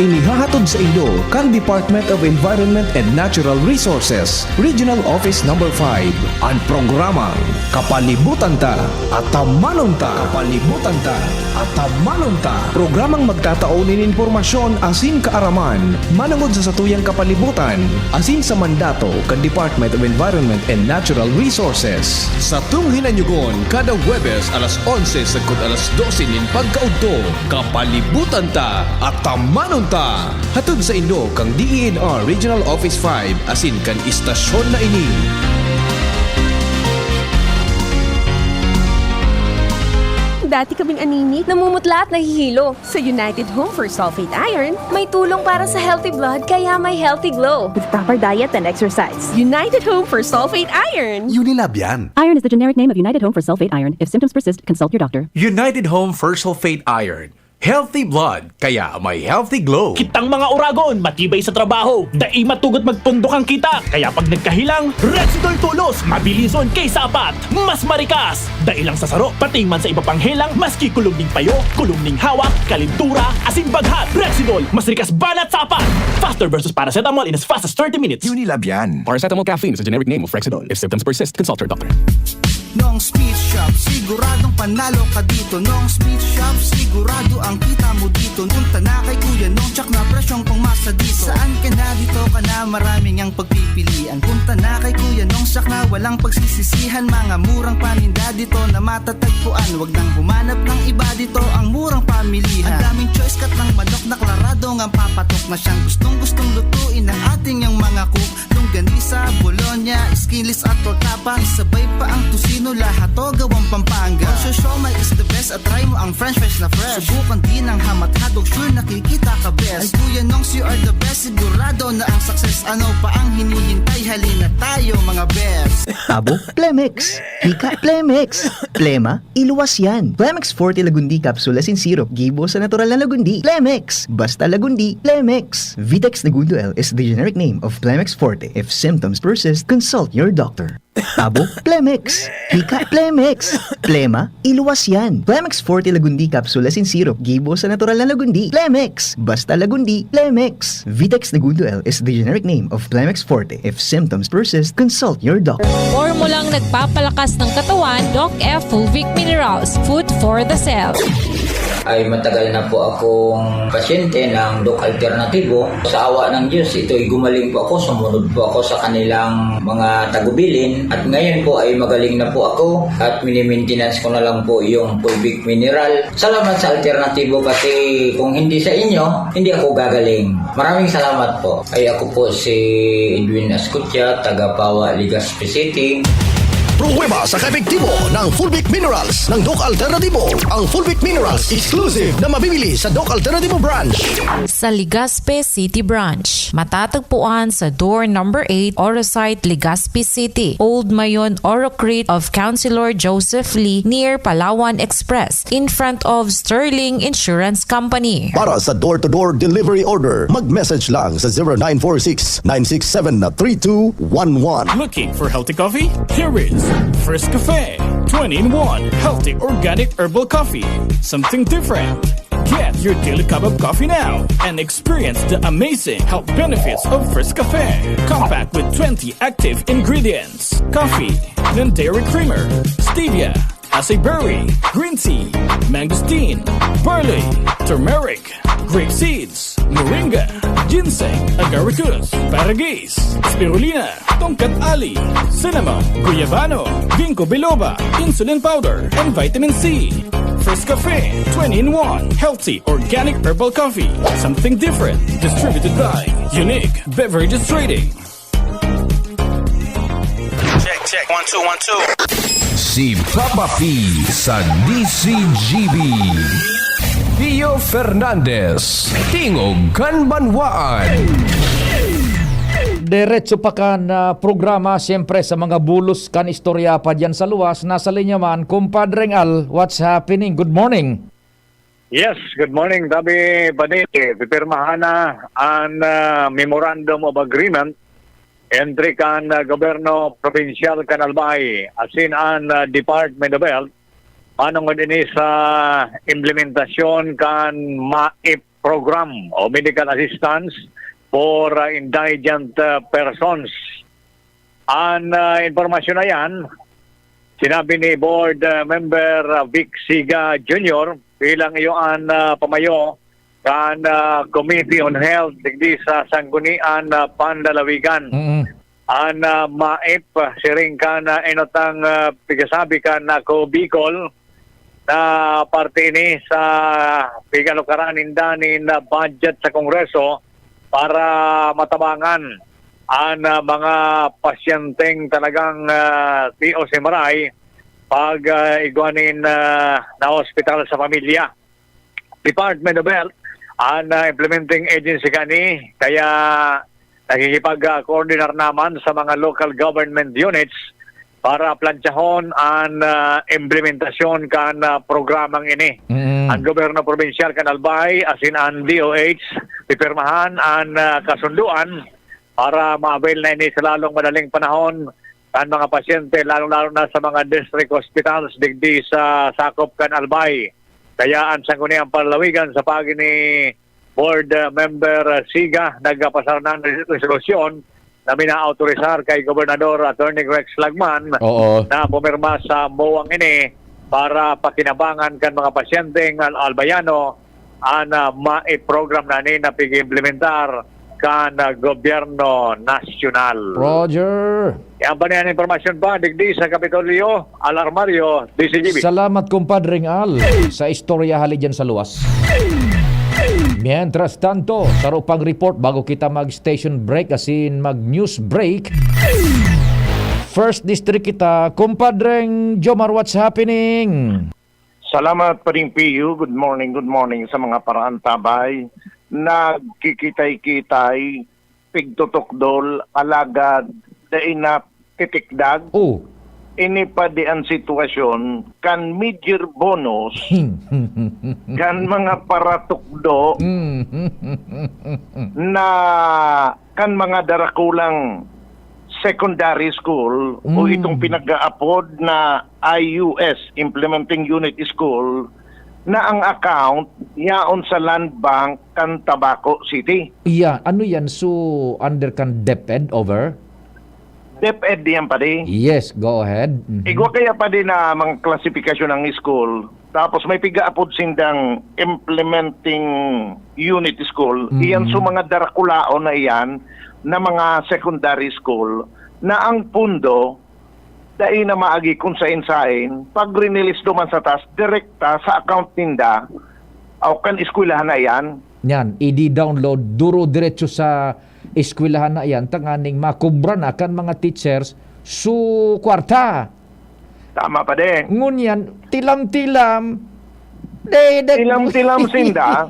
Inihahatod saindo kan Department of Environment and Natural Resources, Regional Office Number five, an programang Kapalibutan Ta, Atamanon Ta. Kapalibutan Ta, Atamanon Ta. Programang magtatao nin impormasyon asin kaaraman manongod sa satuyang kapalibutan asin sa mandato kan Department of Environment and Natural Resources. Satong hinanyugon kada Huwebes alas onse sagkod alas dose nin pagkaudto. Kapalibutan Ta, Atamanon Ta. Hatod saindo kan D E N R Regional Office five asin kan istasyon na ini. Dati kaming anemic, namumutla at nahihilo. Sa United Home for Sulfate Iron, may tulong para sa healthy blood kaya may healthy glow. With proper diet and exercise. United Home for Sulfate Iron. Unilab yan. Iron is the generic name of United Home for Sulfate Iron. If symptoms persist, consult your doctor. United Home for Sulfate Iron. Healthy blood, kaya may healthy glow. Kitang mga Oragon, matibay sa trabaho, dai matugot magpundok ang kita. Kaya pag nagkahelang, Rexidol Tulos, mabilison kaysa apat, mas marikas. Dai lang sa saro, pati man sa iba pang helang, maski kulog ning payo, kulog ning hawak, kalintura, asin baghat. Rexidol, mas rikas banat sa apat. Faster versus paracetamol in as fast as thirty minutes. Unilab yan. Paracetamol caffeine is a generic name of Rexidol. If symptoms persist, consult your doctor. Nong's Meat Shop, siguradong panalo ka dito. Nong's Meat Shop, sigurado ang kita mo dito. Punta na kay Kuya Nong, tsak na presyong pangmasa dito. Saan ka na, dito ka na, maraming ang pagpipilian. Punta na kay Kuya Nong, tsak na walang pagsisisihan. Mga murang paninda dito na matatagpuan. Wag nang humanap ng iba dito, ang murang pamilihan. Ang daming choice, kat ng manok na klarado ngang papatok na siyang gustong-gustong lutuin ng ating yang mga cook. Longganisa, bologna, skinless at torta pa. Isabay pa ang tocino, lahat to gawang Pampanga. Ang siomai is the best at try mo ang french fries na fresh. Subukan din ang hamat hotdog, sure nakikita ka best. Ay Kuya Nongs, you are the best, sigurado na ang success. Ano pa ang hinihintay? Halina tayo, mga best. Abo, Plemex. Hika, Plemex. Plema, iluwas yan. Plemex Forte Lagundi Capsule Asin Syrup, gibo sa natural na Lagundi. Plemex. Basta Lagundi, Plemex. Vitex Negundo L is the generic name of Plemex Forte. If symptoms persist, consult your doctor. Abo, Plemex. Hika, Plemex. Plema, iluwas yan. Plemex Forte Lagundi Capsule Asin Syrup, gibo sa natural na Lagundi. Plemex. Basta Lagundi, Plemex. Vitex Negundo L is the generic name of Plemex Forte. If symptoms persist, consult your doctor. Formulang nagpapalakas ng katawan, Doc F Fulvic Minerals, food for the cell. Ay matagal na po akong pasyente ng Doc Alternativo. Sa awa ng Diyos, ito'y gumaling po ako. Sumunod po ako sa kanilang mga tagubilin. At ngayon po ay magaling na po ako. At minimintenance ko na lang po yung Fulvic Mineral. Salamat sa Alternativo kasi kung hindi sa inyo, hindi ako gagaling. Maraming salamat po. Ay ako po si Edwin Ascutia, taga Pawa, Legazpi City. Pruweba sa kaepektibo ng Fulvic Minerals ng Doc Alternativo. Ang Fulvic Minerals exclusive na mabibili sa Doc Alternativo Branch. Sa Legazpi City Branch. Matatagpuan sa door number eight, Orosite, Legazpi City, Old Mayon, Orocrit of Councilor Joseph Lee near Palawan Express, in front of Sterling Insurance Company. Para sa door-to-door delivery order, mag-message lang sa zero nine four six, nine six seven, three two one one. Looking for healthy coffee? Here is First Cafe, twenty-in-one healthy organic herbal coffee. Something different. Get your daily cup of coffee now and experience the amazing health benefits of First Cafe. Compact with twenty active ingredients: coffee, non-dairy creamer, stevia, acai berry, green tea, mangosteen, barley, turmeric, grape seeds, moringa, ginseng, agaricus, paragis, spirulina, tongkat ali, cinnamon, guyabano, ginkgo biloba, insulin powder, and vitamin C. First Cafe, twenty-in-one healthy organic herbal coffee. Something different. Distributed by Unique Beverages Trading. Check, check. One, two, one, two. Si Papa P sa D C G B. Pio Fernandez, Tingog kan Banwaan. Diretso pa kan ah, programa, siyempre sa mga bulos kan istorya pa diyan sa luwas, nasa linya man, Compadreng Al, what's happening? Good morning. Yes, good morning, Tabi Padete. Pipirmahan na an ah, Memorandum of Agreement entre kan ah, Gobyerno Probinsyal kan Albay asin an ah, Department of Health manongod ini sa implementasyon kan MAIP program o Medical Assistance for ah, Indigent ah, Persons. An ah, impormasyon na yan, sinabi ni Board ah, Member ah, Vic Siga Junior bilang iyo an ah, pamayo kan ah, Committee on Health digdi sa Sanggunian ah, Panlalawigan. Mm. An ah, MAIP, siring kan ah, enot ang ah, pigasabi kan Ako Bicol, na parte ini sa pigalukaran ninda nin ah, budget sa Kongreso para matabangan an ah, mga pasyenteng talagang ah, tios si maray pag ah, igwa nin ah, na-hospital sa pamilya. Department of Health an ah, implementing agency kani, kaya nakikipag-coordinar naman sa mga local government units para plantsahon an ah, implementasyon kan ah, programang ini. Mm. An gobyerno probinsyal kan Albay asin an D O H pipirmahan an ah, kasundoan para ma-avail na ini sa lalong madaling panahon kan mga pasyente, lalong-lalo na sa mga district hospitals digdi sa sakop kan Albay. Kaya an Sangguniang Panlalawigan sa paagi ni Board ah, Member ah, Siga nagpasar na ng resolusyon na minaautorisar kay Gobernador Attorney Rex Lagman Oo. na pumirma sa MOAng ini para pakinabangan kan mga pasyenteng Al-, Albayano an, ah, maiprogram na ni na pig-implementar kan, ah, gobyerno nasyonal. Roger. Yan pa niyan impormasyon pa, digdi sa Kapitolyo, Al Armario, D Z G B. Salamat, kumpadreng Al, sa istorya hali dyan sa luwas. Mientras tanto, saro pang report bago kita mag-station break, asin mag-news break. First District kita, kumpadreng Jomar, what's happening? Salamat, Pading Pio. Good morning, good morning sa mga paraantabay. Nagkikitay-kitay, pigtutukdol, alagad, dai na titikdag. Oh. Ini pa di ang sitwasyon kan major bonus kan mga paratukdo na kan mga darakulang secondary school o Mm. itong pinag-aapod na I U S, Implementing Unit School, na ang account yaon sa Land Bank kan Tabaco City. Iya, ano yan? So, under kan DepEd over? DepEd yan, padi. Yes, go ahead. Mhm. Igwa kaya, padi, na mga klasifikasyon ng school, tapos may pigaapod sindang implementing unit school, Mhm. iyan so mga darakulaon na iyan na mga secondary school na ang pundo dai na maagi kun saen-saen, pag rinilis duman sa taas, direkta sa account ninda o kan eskwelahan na iyan. Yan, i-download, duro diretso sa eskwelahan na iyan, tanganing makubra na kan mga teachers su kwarta. Tama, padi. Ngunyan, tilam-tilam, de, de, Tilam-tilam sinda.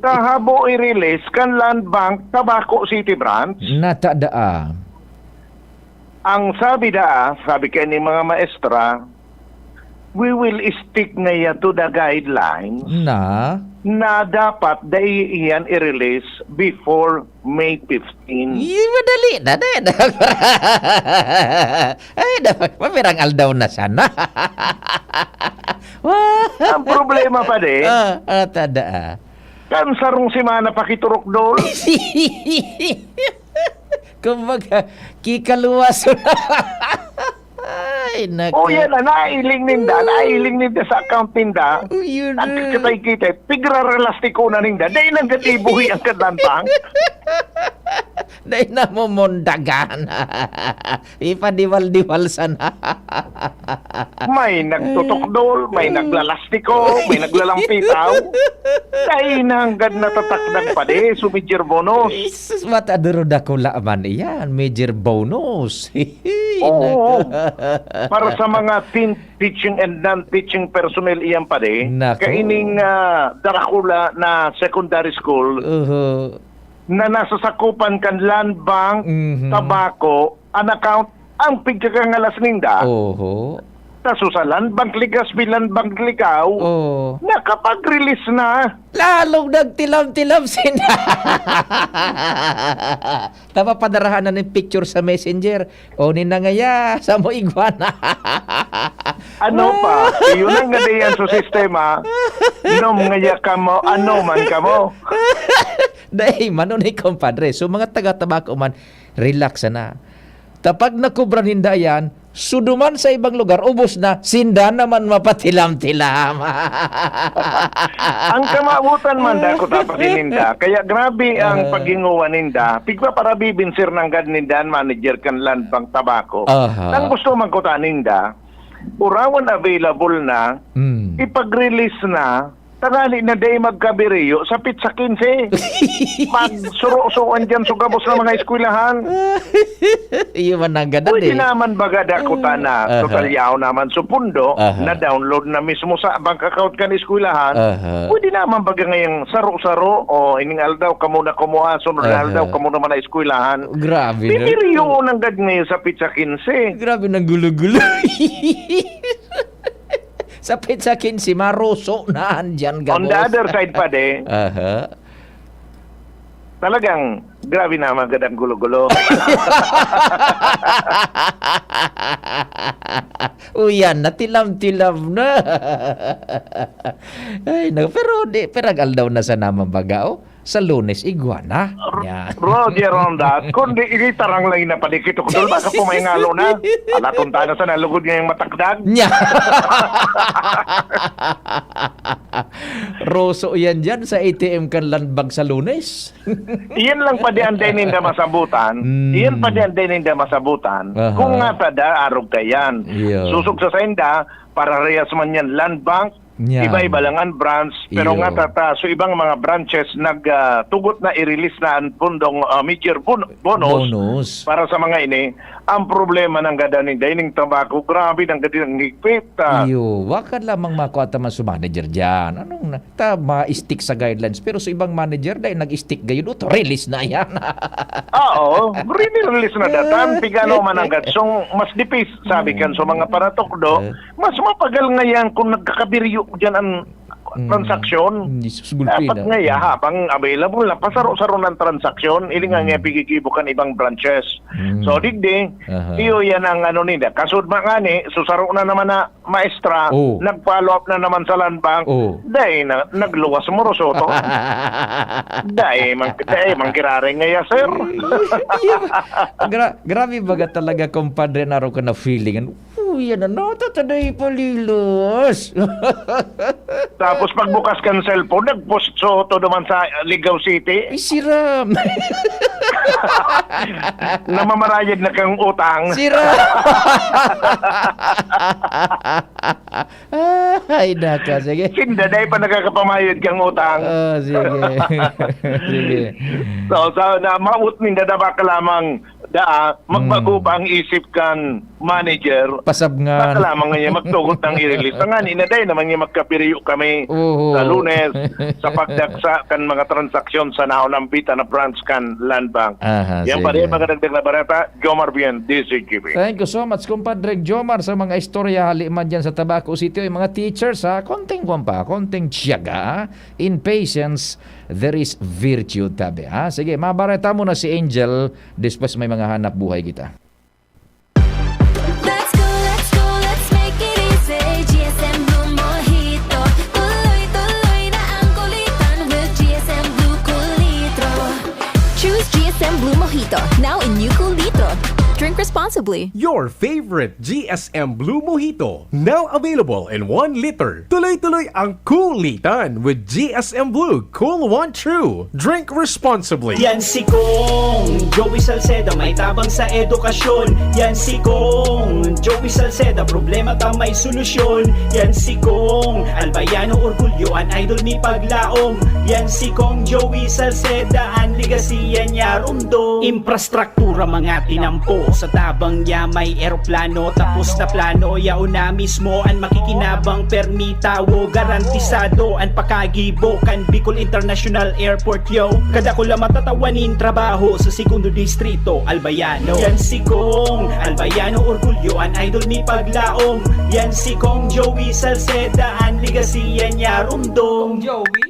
Kahabo i-release kan Land Bank, Tabaco City Branch. Natada, ah. Ang sabi daa, sabi kaya ni mga maestra, "We will stick ngaya to the guidelines Na? na dapat dai iyan i-release before May fifteen." Ih, madali na, dai na. Ay, da-, mapirang aldaw na sana. Ang problema, padi, Ah, ah, tada, ah. kan sarong semana pa kiturok, dol. Kumbaga, kikaluwaso na. Ay, naku. O, yan na, nailing ninda, nailing ninda sa account ninda. Yun na. Nagkakitay-kitay, pigrarelastiko na ninda. Dai nanggad ibuhi ang kadantang. Dai na mo mondagan. Ipadiwal-diwal sana. May nagtutukdol, may naglalastiko, may naglalampitaw. Dai nanggad natatakdang padi, sumidyer bonos. Jesus, mata duro dakula man iyan, major bonus. Oo. Nako. Para sa mga teen, teaching and non-teaching personnel iyan, padi, Nako. kaining, ah, darakula na secondary school Oho. na nasasakupan kan Land Bank, Mhm. Tabaco, an account, ang pigkakangalas ninda. Oho. Taso sa Land Bank Legazpi, Land Bank Licao, Oo. nakapag-release na. Lalong nagtilam-tilam sina. Napapadarahan na nin picture sa messenger. O, ni na ngaya, sa mo igwa na. Ano pa? Yun ang ngadi yan sa sistema. Nom ngaya kamo, ano man kamo? Dai, mano ni, compadre. So, mga taga-Tabaco man, relax sana. Ta pag nakubra ninda yan, so duman sa ibang lugar, ubos na, sinda naman mapatilam-tilam. Ang kamawotan man, dako dapat ninda. Kaya grabe ang Aha. paghingowa ninda. Pigpaparabibi, sir, nanggad ninda an manager kan Land Bank Tabaco. Aha. Nang gusto man kuta ninda, urawan available na, Mm. ipag-release na, tangali na dai magkabiriyo sa petsa quince. Magsuro-suroan diyan sa gabos ng mga eskwelahan. Iyo man ang gadan Pwede eh. naman baga dakutan na, Aha. total yaon naman sa pundo, Aha. na-download na mismo sa bank account kan eskwelahan. Aha. Pwede naman baga ngayang saro-saro, o ining aldaw kamo na kumuha, sunod na Aha. aldaw kamo naman na eskwelahan. Grabe na. Pipiriyo nang gad ngayon sa petsa quince. Grabe nang gulo-gulo. Sa petsa quince, maruso na andyan, On the gabos. other side, padi, Aha. talagang grabe na, magandang gulo-gulo. Uyan, natilam-tilam na. Ay, no, pero di, perag aldaw na sa naman baga, oh. Sa Lunes, igwa na. Yan. Roger Ronda, kundi initarang lang na padikitukdol, baka po may ngalo na. Ala, tunta na sa nalugod ngayong matakdag. Nya. Roso yan dyan sa A T M kan Land Bank sa Lunes. Iyan lang pa di ang day ninda masabutan. Mm. Iyan pa di ang day ninda masabutan. Aha. Kung nga tada, arog ka yan. Iyo. Susog sa sainda, pararehas man yan, Land Bank, Yan. Iba-iba lang ang branch, pero Iyo. nga tata, so ibang mga branches nag, ah, tugot na i-release na ang pundong, ah, major bon-, bonus Bonus. para sa mga ini. Ang problema ng gada ni dining tobacco, grabe ng gadi ng higpit, ah. Iyo, wakan lamang makuha ta man sa manager diyan. Anong na, ta, ma-stick sa guidelines, pero sa ibang manager, dahil nag-stick gayon, uto, release na yan. Oo, release na datan, pigano man ang gatsong, mas dipis, sabi kan sa mga paratukdo, Eh. Mas mapagal ngayan kung nagkakabiryo diyan ang Mm. transaksyon. Jesus, gulpi Dapat na. nga, ya, Mm. habang available na, pasaro-saro ng transaksyon, ili nga Mm. nga pigigibo kan ibang branches. Mm. So, digdi, Aha. iyo yan ang ano nila. Kasud man ngani, so saro na naman na maestra, Oh. nag-follow up na naman sa Land Bank. Oh. Dai na, nagluwas mo, Rosoto. Dai, mang-, dai, mangkiraring ngaya, sir. Gra-, grabe baga talaga, kumpadre, na araw ka na feeling. Uy, yan na, natataday palilos. Tapos pagbukas kan cellphone, nagpost so todo man sa Ligao City. Ay, siram. Namamarayag na kang utang. Siram. Ay, naka, sige. Sinda, dai pa nakakapamayad kang utang. Ah, sige. Sige. So, sa, na, maut ninda na baka lamang daa, magbago Hmm. pa ang isip kan manager. Pasab nga. Baka lamang niya magtugot ng i-release. Ang ani na dahil naman niya magkapiriyo kami Oho. sa Lunes, sa pagdaksa kan mga transaksyon sa naunambita na branch kan Land Bank. Aha, Yan pa rin sige. mga dagdag na barata, Jomar Bien, D Z G B. Thank you so much, Compadre Jomar, sa mga istorya hali man dyan sa Tabaco City. Yung mga teachers, ha, konting kwan pa, konting tiyaga, ha? In patience, there is virtue, tabi, ha? Sige, mabareta mo na si Angel, después may mga hanap buhay kita. Let's go, let's go, let's make it easy. G S M Blue Mojito. Tuloy-tuloy na ang kulitan with G S M Blue Kulitro. Choose G S M Blue Mojito, now in new Kulitro. Drink responsibly. Your favorite G S M Blue Mojito, now available in one liter. Tuloy-tuloy ang kulitan with G S M Blue Cool One True. Drink responsibly. Yan si Kong Joey Salceda, may tabang sa edukasyon. Yan si Kong Joey Salceda, problema ta may solusyon. Yan si Kong Albayano Orgulyo, an idol mi paglaom. Yan si Kong Joey Salceda, an legacy yan niya rumdom. Infrastruktura mga tinampo, sa tabang niya may eroplano. Tapos na plano, yaon na mismo an makikinabang. Permi tawo, garantisado an pakagibo kan Bicol International Airport, yo. Kadakula matatawanin trabaho sa Segundo Distrito, Albayano. Yan si Kong Albayano Orgulyo, an idol mi paglaom. Yan si Kong Joey Salceda, an legacy yan niya rumdom. Kong Joey?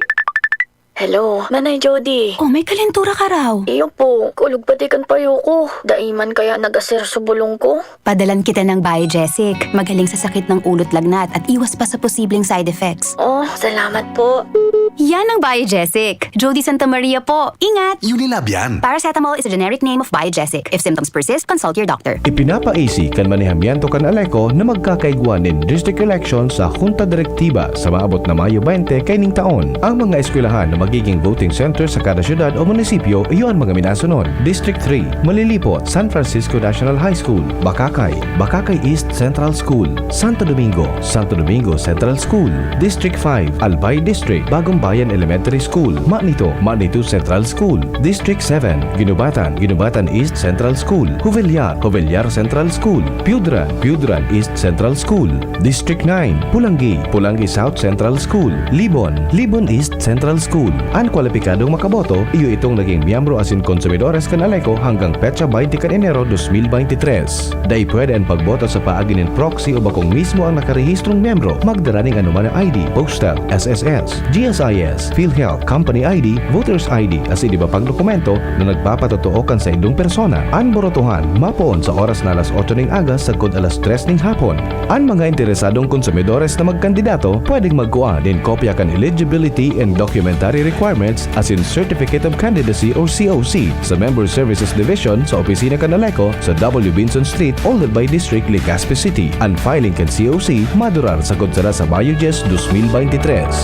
Hello, Nanay Jody. Oh, may kalentura ka raw. Iyo po, kulog pati kan payo ko. Dai man kaya nag-aser sa bulong ko. Padalan kita ng Biogesic. Magaling sa sakit ng ulo't lagnat at iwas pa sa posibleng side effects. Oh, salamat po. Yan ang Biogesic. Jody Santa Maria po. Ingat! Unilab yan. Paracetamol is a generic name of Biogesic. If symptoms persist, consult your doctor. Ipinapa-easy kan manehamiento kan Aleco na magkakaigwa nin district election sa Junta Directiva sa maabot na Mayo twenty kaining taon. Ang mga eskwelahan na magiging voting center sa kada syudad o munisipyo iyo an mga minasunod: District three, Malilipot, San Francisco National High School, Bacacay, Bacacay East Central School, Santo Domingo, Santo Domingo Central School, District five, Albay District, Bagong Bayan Elementary School, Manito, Manito Central School, District seven, Guinobatan, Guinobatan East Central School, Jovellar, Jovellar Central School, Piudran, Piudran East Central School, District nine, Polangui, Polangui South Central School, Libon, Libon East Central School. An kwalipikadong makaboto, iyo itong naging miyembro asin konsumidores kan Aleco hanggang petsa twenty kan Enero dos mil veintitrés. Dai pwede an pagboto sa paagi nin proxy o bakong mismo ang nakarehistrong miyembro. Magdara nin anoman na I D, postal, S S S, G S I Yes, PhilHealth, Company I D, Voter's I D, asin iba pang dokumento na nagpapatotoo kan saindong persona. An botohan, mapoon sa oras na alas otso ning aga sagkod alas tres ning hapon. An mga interesadong konsumidores na magkandidato pwedeng magkua nin kopya kan Eligibility and Documentary Requirements asin Certificate of Candidacy or C O C sa Member Services Division sa opisina kan ALECO sa W Vinson Street, Oldalbaydistrict, Legazpi City. An filing kan C O C madurar sagkod sana sa Mayo dyes, dos mil beintitres.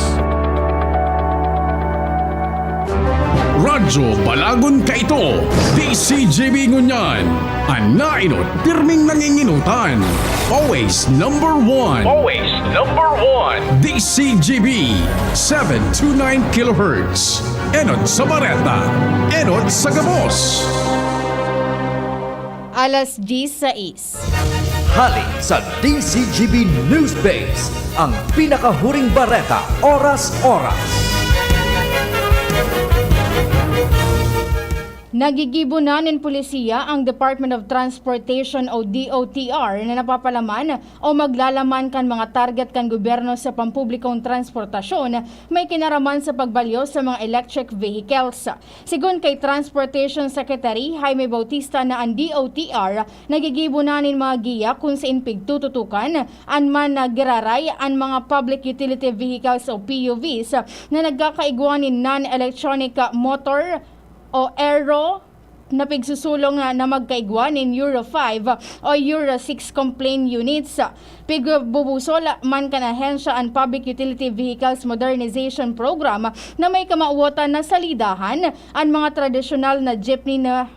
Radyo Balagon kaito, D C G B ngunyan. An naenot, pirming nangingenotan. Always number one. Always number one. D C G B, seven two nine kilohertz. Enot sa bareta, enot sa gabos. Alas diyes sais. Hali sa D C G B News Base, ang pinakahuring bareta, oras-oras. Nagigibo na nin polisiya ang Department of Transportation o D O T R na napapalaman o maglalaman kan mga target kan gobyerno sa pampublikong transportasyon may kinaraman sa pagbalyo sa mga electric vehicles. Sigon kay Transportation Secretary Jaime Bautista na an D O T R nagigibo na nin mga giya kun sain pigtututukan an man na giraray an mga public utility vehicles o P U Vs na nagkakaigwa nin non-electronic motor o ERO na pigsusulong na, na magkaigwa nin Euro five o Euro six complaint units. Pigbubusol man kan ahensya an Public Utility Vehicles Modernization Program na may kamawotan na salidahan an mga tradisyonal na jeepney na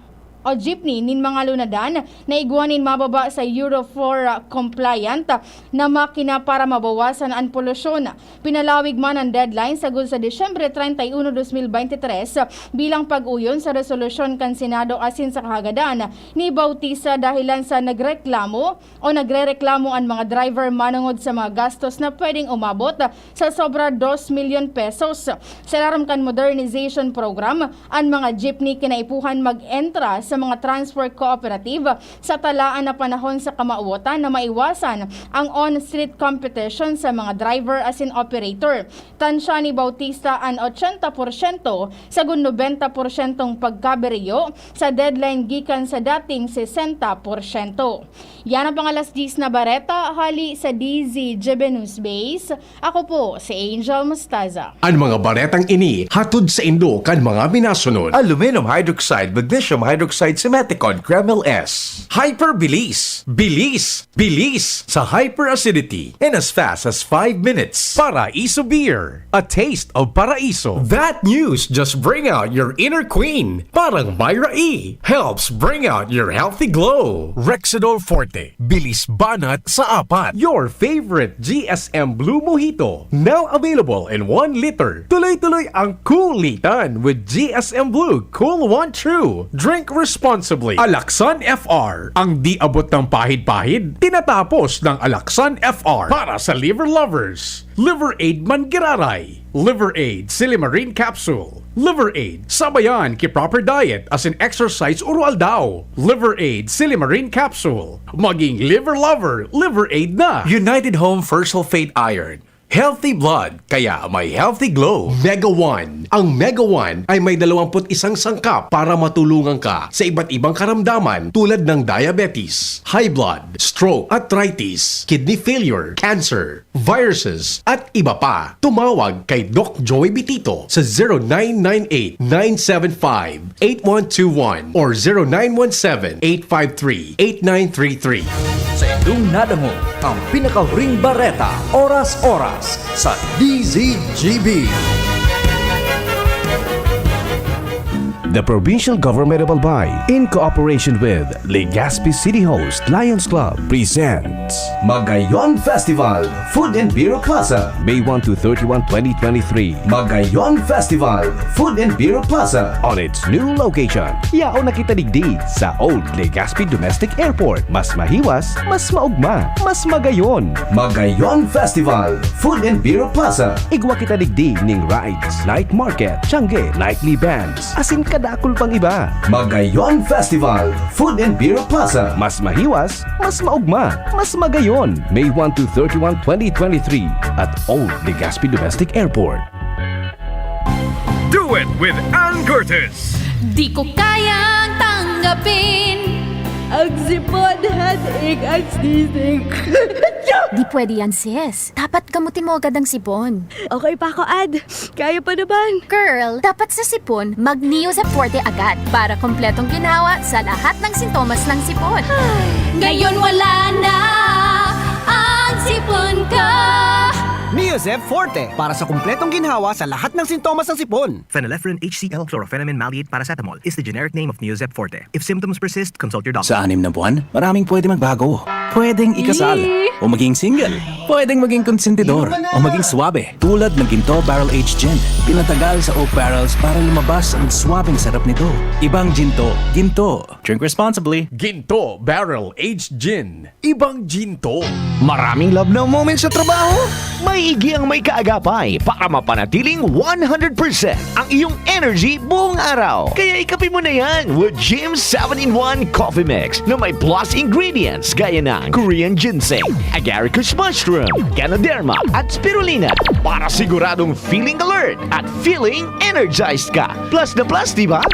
o jeepney nin mga lunadan na igwa nin mababa sa Euro four compliant na makina para mabawasan an polusyon. Pinalawig man an deadline sagkod sa Disyembre treinta y uno, dos mil beintitres, bilang pag-uyon sa resolusyon kan Senado asin sa kahagadan ni Bautista dahilan sa nagreklamo o nagrereklamo an mga driver manongod sa mga gastos na pwedeng umabot sa sobra dos milyon pesos. Sa larom kan modernization program, an mga jeepney kinaipuhan mag-entra sa mga transport cooperative sa talaan na panahon sa kamawotan na maiwasan ang on-street competition sa mga driver asin operator. Tansya ni Bautista an ochenta porsyento sagkod nobenta porsyentong pagkabiriyo sa deadline gikan sa dating sesenta porsyento. Yan ang pang-alas diyes na bareta hali sa D Z G B News Base. Ako po si Angel Mostaza. An mga baretang ini hatod saindo kan mga minasunod: aluminum hydroxide, magnesium hydroxide, simeticone, Kremil S. Hyperbilis. Bilis. Bilis sa hyperacidity in as fast as five minutes. Paraiso Beer. A taste of Paraiso. That news just bring out your inner queen. Parang Myra E helps bring out your healthy glow. Rexidol Forte. Bilis banat sa apat. Your favorite G S M Blue Mojito. Now available in one liter. Tuloy-tuloy ang kulitan with G S M Blue Cool One True. Drink responsibly. Alaxan F R. Ang di abot ng pahid-pahid, tinatapos ng Alaxan F R. Para sa liver lovers, Liver Aid man giraray. Liver Aid Silimarin Capsule. Liver Aid, sabayan ki proper diet asin exercise oro-aldaw. Liver Aid Silimarin Capsule. Maging liver lover, Liver Aid na. United Home Fersulfate Iron. Healthy blood, kaya may healthy glow. Mega One. Ang Mega One ay may dalawampu't isang sangkap para matulungan ka sa iba't ibang karamdaman tulad ng diabetes, high blood, stroke, arthritis, kidney failure, cancer, viruses, at iba pa. Tumawag kay Doc Joey Bitito sa zero nine nine eight, nine seven five, eight one two one or zero nine one seven, eight five three, eight nine three three. Sa indong nadangog, ang pinakahuring bareta, oras-oras, sa D Z G B. The Provincial Government of Albay, in cooperation with Legazpi City Host Lions Club, presents Magayon Festival, Food and Beer Plaza, May one to thirty-one, twenty twenty-three. Magayon Festival, Food and Beer Plaza, on its new location. Yaon na kita digdi sa Old Legazpi Domestic Airport. Mas mahiwas, mas maugma, mas magayon. Magayon Festival, Food and Beer Plaza. Igwa kita digdi ning rides, night market, tiangge, nightly bands, asin kadakul pang iba. Magayon Festival, Food and Beer Plaza. Mas mahiwas, mas maugma, mas magayon. May one to thirty-one, twenty twenty-three at Old Legazpi Domestic Airport. Do it with Ann Curtis. Di ko kayang tanggapin. Ang sipon, headache, at sneezing. Di pwede yan, sis. Dapat gamutin mo agad ang sipon. Okay pa ako, Ad. Kaya pa naman. Girl, dapat sa sipon, mag Neozep Forte agad para kompletong ginhawa sa lahat ng sintomas ng sipon. Ngayon wala na ang sipon ko. Neozep Forte para sa kumpletong ginhawa sa lahat ng sintomas ng sipon. Phenylephrine H C L, chlorphenamine maleate, paracetamol is the generic name of Neozep Forte. If symptoms persist, consult your doctor. Sa anim na buwan, maraming pwede magbago. Pwedeng ikasal, o maging single. Pwedeng maging konsentidor, o maging swabe. Tulad ng Ginto Barrel Aged Gin. Pinatagal sa oak barrels para lumabas ang swabeng sarap nito. Ibang Ginto, Ginto. Drink responsibly. Ginto Barrel Aged Gin. Ibang Ginto. Maraming love na moments sa trabaho? Maigi ang may kaagapay para mapanatiling one hundred percent ang iyong energy buong araw. Kaya ikape mo na yan with Jim seven-in-one Coffee Mix na may plus ingredients gaya ng Korean ginseng, agaricus mushroom, ganoderma, at spirulina para siguradong feeling alert at feeling energized ka. Plus na plus, di ba?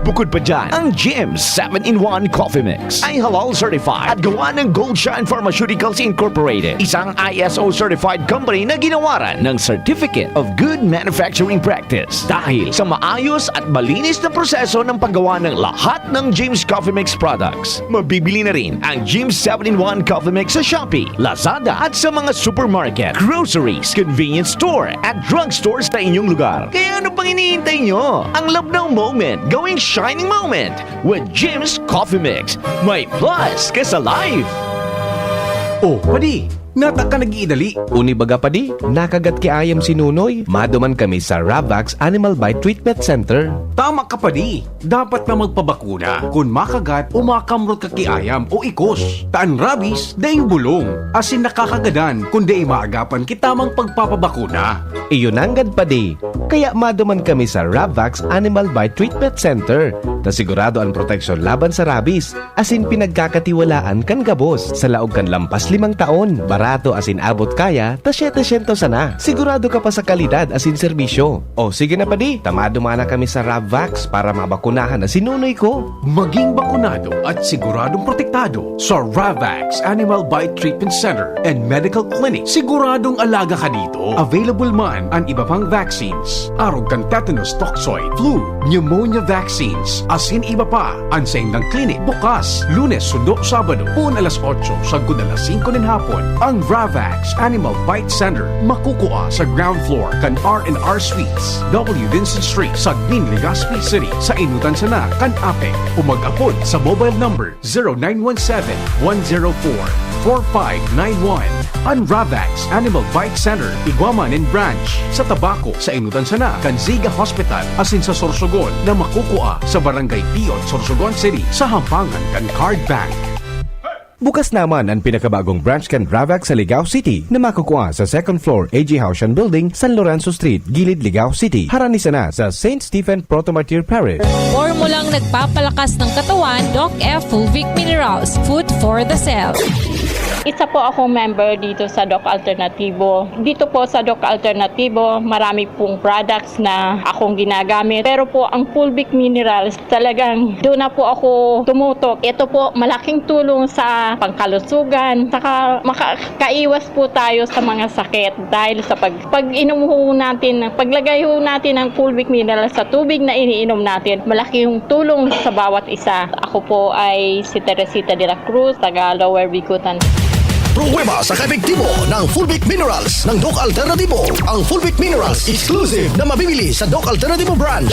Bukod pa dyan, ang Jim seven-in-one Coffee Mix ay halal certified at gawa ng Goldshine Pharmaceuticals Incorporated, isang I S O certified company na ginawaran ng Certificate of Good Manufacturing Practice. Dahil sa maayos at malinis na proseso ng paggawa ng lahat ng Jim's Coffee Mix products, mabibili na rin ang Jim's seven-in-one Coffee Mix sa Shopee, Lazada at sa mga supermarket, groceries, convenience store at drugstore sa inyong lugar. Kaya ano pang hinihintay nyo? Ang love now moment, gawing shining moment with Jim's Coffee Mix. May plus ka sa life! Oh, padi, nata ka nag-iidali. Uni baga padi, nakagat ki ayam si Nunoy. Maduman kami sa Ravax Animal Bite Treatment Center. Tama ka padi, dapat na magpabakuna kun makagat o makamrot ka ki ayam o ikos. Ta an rabies, daing bulong, asin nakakagadan kun dai maagapan ki tamang pagpapabakuna. Iyo nanggad padi, kaya maduman kami sa Ravax Animal Bite Treatment Center, ta sigurado an proteksyon laban sa rabies, asin pinagkakatiwalaan kan gabos. Sa laog kan lampas limang taon, barato asin abot kaya ta setecientos sana. Sigurado ka pa sa kalidad asin serbisyo. O sige na padi, ta maduman na kami sa Ravax para mabakunahan na si Nunoy ko. Maging bakunado at siguradong protektado sa Ravax Animal Bite Treatment Center and Medical Clinic. Siguradong alaga ka dito. Available man an iba pang vaccines, arog kan tetanus toxoid, flu, pneumonia vaccines, asin iba pa. An saindang clinic bukas Lunes sundo Sabado, poon alas otso sagkod alas singko nin hapon. Ang Ravax Animal Bite Center makukua sa ground floor kan R and R Suites, W Vincent Street, Sagmin, Legazpi City, sa Inutan sana kan APEC, o mag-apod sa mobile number zero nine one seven, one zero four, four five nine one. An Ravax Animal Bite Center, igwa man nin branch sa Tabaco, sa Inutan sana kan Ziga Hospital, asin sa Sorsogon na makukua sa Barangay Piot, Sorsogon City, sa Hampangan kan Card Bank. Bukas naman an pinakabagong branch kan Ravax sa Ligao City na makukua sa second floor A G Haushan Building, San Lorenzo Street, Gilid, Ligao City. Harani sana sa Saint Stephen Proto-Martyr Parish. Formulang nagpapalakas ng katawan, Doc F Fulvic Minerals, food for the cell. Isa po akong member dito sa Doc Alternativo. Dito po sa Doc Alternativo, marami pong products na akong ginagamit. Pero po, ang Fulvic Minerals, talagang doon na po ako tumutok. Ito po, malaking tulong sa pangkalusugan. Saka makakaiwas po tayo sa mga sakit dahil sa pag, pag inom ho natin, paglagay ho natin ng Fulvic Minerals sa tubig na iniinom natin, malaking tulong sa bawat isa. Ako po ay si Teresita de la Cruz, taga Lower Bicutan. Pruweba sa kaepektibo ng Fulvic Minerals ng Doc Alternativo. Ang Fulvic Minerals exclusive na mabibili sa Doc Alternativo Branch.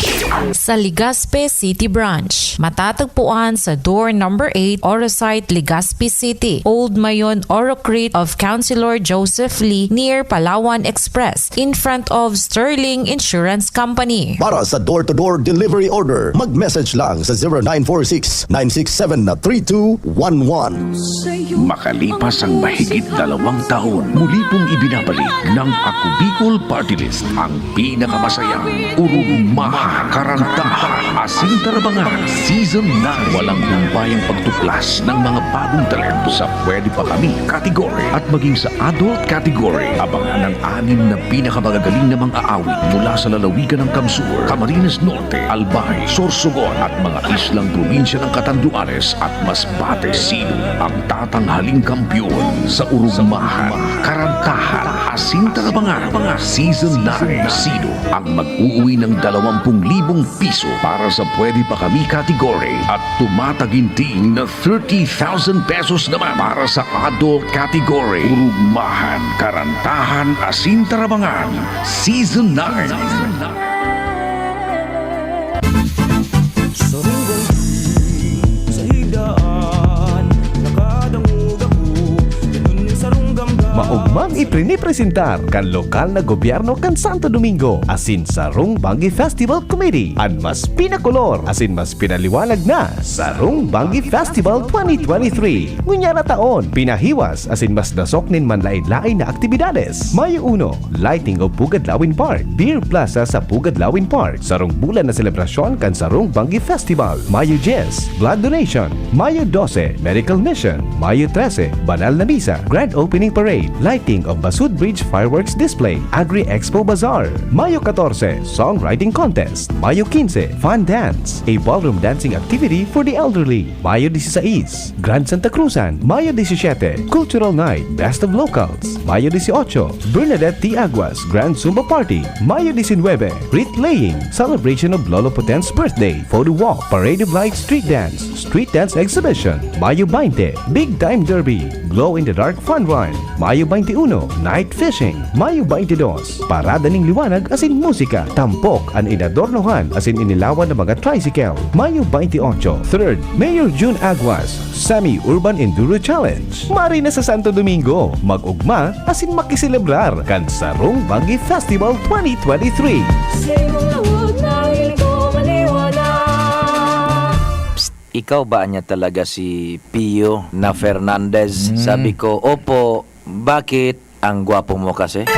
Sa Legazpi City Branch, matatagpuan sa door number eight, Orosite, Legazpi City, Old Mayon, Orocrit of Councilor Joseph Lee, near Palawan Express, in front of Sterling Insurance Company. Para sa door-to-door delivery order, mag-message lang sa zero nine four six, nine six seven, three two one one. Makalipas ang Higit dalawang taon, muli pong ibinabalik ng Ako Bicol Party List ang pinakamasayang Urugmahan, Karantahan, Asin Tarabangan Season nine. Walang humpayang pagtuklas ng mga bagong talento sa Pwede Pa Kami category at maging sa adult category. Abangan ang anim na pinakamagagaling na mga aawit mula sa lalawigan ng Kamsur, Camarines Norte, Albay, Sorsogon at mga islang probinsya ng Catanduanes at Masbate. Sino ang tatanghaling kampiyon sa Urugmahan, Karantahan, Asin Tarabangan Season nine? Sino ang mag-uuwi ng dalawampung libong piso para sa Pwede Pa Kami category at tumataginting na thirty thousand pesos naman para sa adult category? Urugmahan, Karantahan, Asin Tarabangan Season nine. Sa hanggang sa higdaan, nakadangog ako, ganun yung sarong gamdaan. Maogmang iprinipresentar kan lokal na gobyerno kan Santo Domingo asin Sarong Banggi Festival Committee an mas pinakolor asin mas pinaliwanag na Sarong Banggi Festival twenty twenty-three. Ngunyan na taon, pinahiwas asin mas dasok nin manlaen-laen na aktibidades. Mayo uno, lighting of Pugad Lawin Park, Beer Plaza sa Pugad Lawin Park, sarong bulan na selebrasyon kan Sarong Banggi Festival. Mayo dyes, blood donation. Mayo dose, medical mission. Mayo trese, banal na misa. Grand opening parade, lighting of Basud Bridge fireworks display, Agri Expo Bazaar. Mayo katorse, songwriting contest. Mayo kinse, fun dance, a ballroom dancing activity for the elderly. Mayo disisais, Grand Santa Cruzan. Mayo disisiete, Cultural Night, Best of Locals. Mayo disyocho, Bernadette T. Aguas Grand Zumba Party. Mayo disinwebe, Wreath Laying, Celebration of Lolo Poten's Birthday, Photo Walk, Parade of Lights Street Dance, Street Dance Exhibition. Mayo baynte, Big Time Derby, Glow in the Dark Fun Run. Mayo baynte uno, Night Fishing. Mayo baynte dos, Parada ning Liwanag asin Musika. Tampok an inadornohan asin inilawan na mga tricycle. Mayo baynte otso, Third, Mayor Jun Aguas Semi-Urban Enduro Challenge. Mari na sa Santo Domingo, mag-ugma asin makiselebrar kan Sarong Banggi Festival twenty twenty-three. Sa imong lawag na hiling ko maniwala. Ikaw ba niya talaga si Pio na Fernandez? Sabi ko, opo. Bakit? Ang gwapo mo kasi.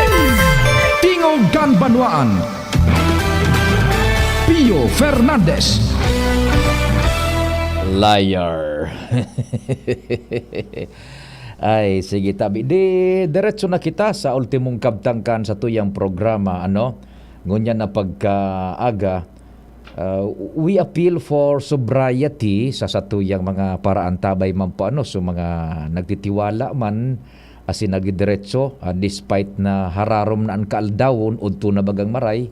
Tingog kan Banwaan, Pio Fernandez. Liar. Ay, sige, tabi. Di, diretso na kita sa ultimong kabtang kan satuyang programa, ano? Ngunyan na pagkaaga, uh, we appeal for sobriety sa satuyang mga paraan, tabay man po, ano, so mga nagtitiwala man, asin nagdidiretso, ah, despite na hararom na an kaaldawon, udto na bagang maray,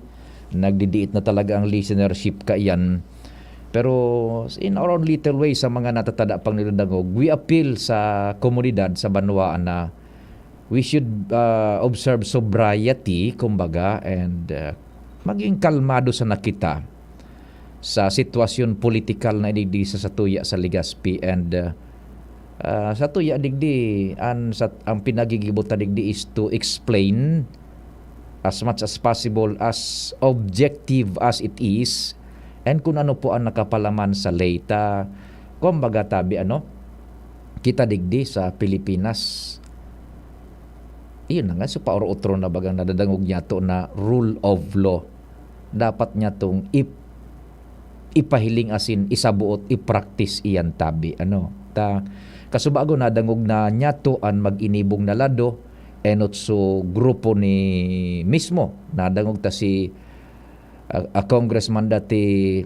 nagdidiit na talaga ang listenership kaiyan. Pero in our own little way, sa mga natatada pang nidadangog, we appeal sa komunidad, sa banwaan na we should, ah, observe sobriety, kumbaga, and, ah, maging kalmado sana kita sa sitwasyon politikal na digdi sa satuya sa Legazpi and, ah, ah, satuya digdi an sat-, ang pinagigibo ta digdi is to explain as much as possible, as objective as it is, and kung ano po ang nakapalaman sa ley ta. Kumbaga, tabi, ano, kita digdi sa Pilipinas, iyon na nga, so paoro-otro na bagang nadadangog niyato na rule of law. Dapat niyatong ip-, ipahiling asin isaboot, i-practice iyan, tabi. Ano? Ta, kasubago nadangog na niyato an mag-inibong na lado, enot so grupo ni mismo. Nadangog ta si, ah, ah, Congressman dati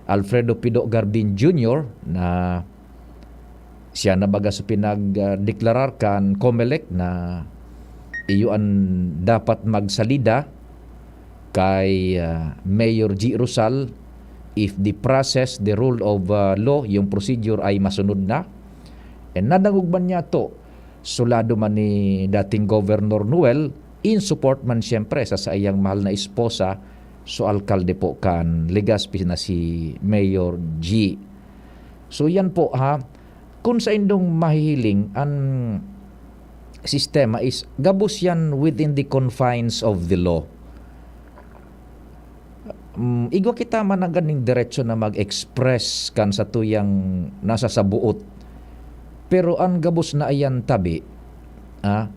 Alfredo Pido Garbin Junior na siya na baga so pinag, ah, deklarar kan Comelec na iyo an dapat magsalida kay, ah, Mayor G. Rosal if the process, the rule of, ah, law, yung procedure ay masunod na. And nadangog man niyato, sulado man ni dating Governor Noel, in support man siyempre sa saiyang mahal na esposa, so alkalde po kan Legazpi na si Mayor G. So yan po ha, kung sa indong mahihiling, ang sistema is gabos yan within the confines of the law. Mm, igwa kita man ang ganing diretso na mag-express kan satuyang nasasabuot. Pero ang gabos na iyan tabi, Ah,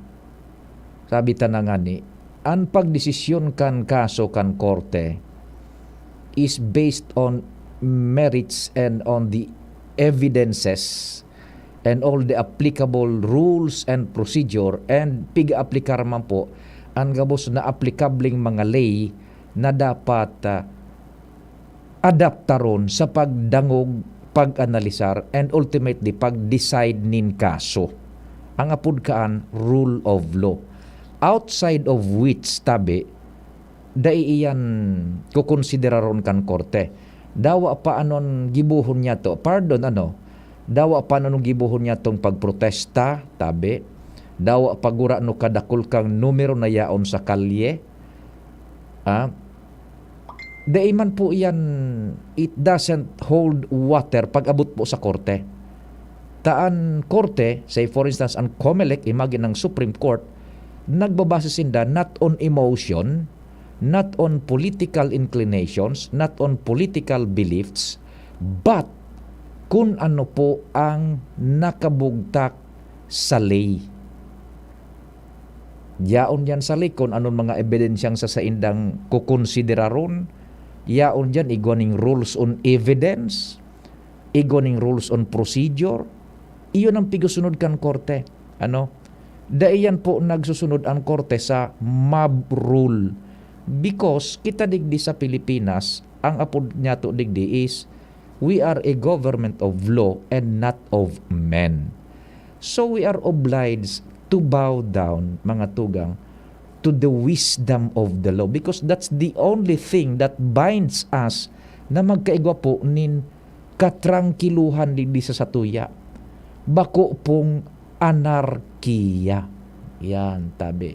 sabi ta na ngani, an pagdesisyon kan kaso kan korte is based on merits and on the evidences and all the applicable rules and procedure, and pig-aaplikar man po an gabos na aplikableng mga ley na dapat, ah, adaptaron sa pagdangog, pag-analisar, and ultimately pag-decide nin kaso. Ang apod kaan rule of law. Outside of which, tabi, dai iyan kukonsideraron kan korte. Dawa pa anon gibohon niya to, pardon, ano, dawa pa anon gibohon niya tong pagprotesta, tabi, dawa pa gurano kadakul kang numero na yaon sa kalye, ah, dai man po iyan, it doesn't hold water pag-abot po sa korte. Ta an korte, say for instance, an COMELEC, imagine ang Supreme Court, nagbabase sinda not on emotion, not on political inclinations, not on political beliefs, but kun ano po ang nakabugtak sa ley. Yaon diyan sa ley kun anon mga ebidensyang sasaindang kukonsideraron. Yaon diyan igwa ning rules on evidence, igwa ning rules on procedure. Iyon ang pigusunod kan korte. Ano? Dai yan po nagsusunod ang korte sa mob rule. Because kita digdi sa Pilipinas, ang apod niyato digdi is, we are a government of law and not of men. So we are obliged to bow down, mga tugang, to the wisdom of the law, because that's the only thing that binds us na magkaigwa po nin katrangkiluhan digdi sa satuya. Bako pong anarkiya. Yan, tabi.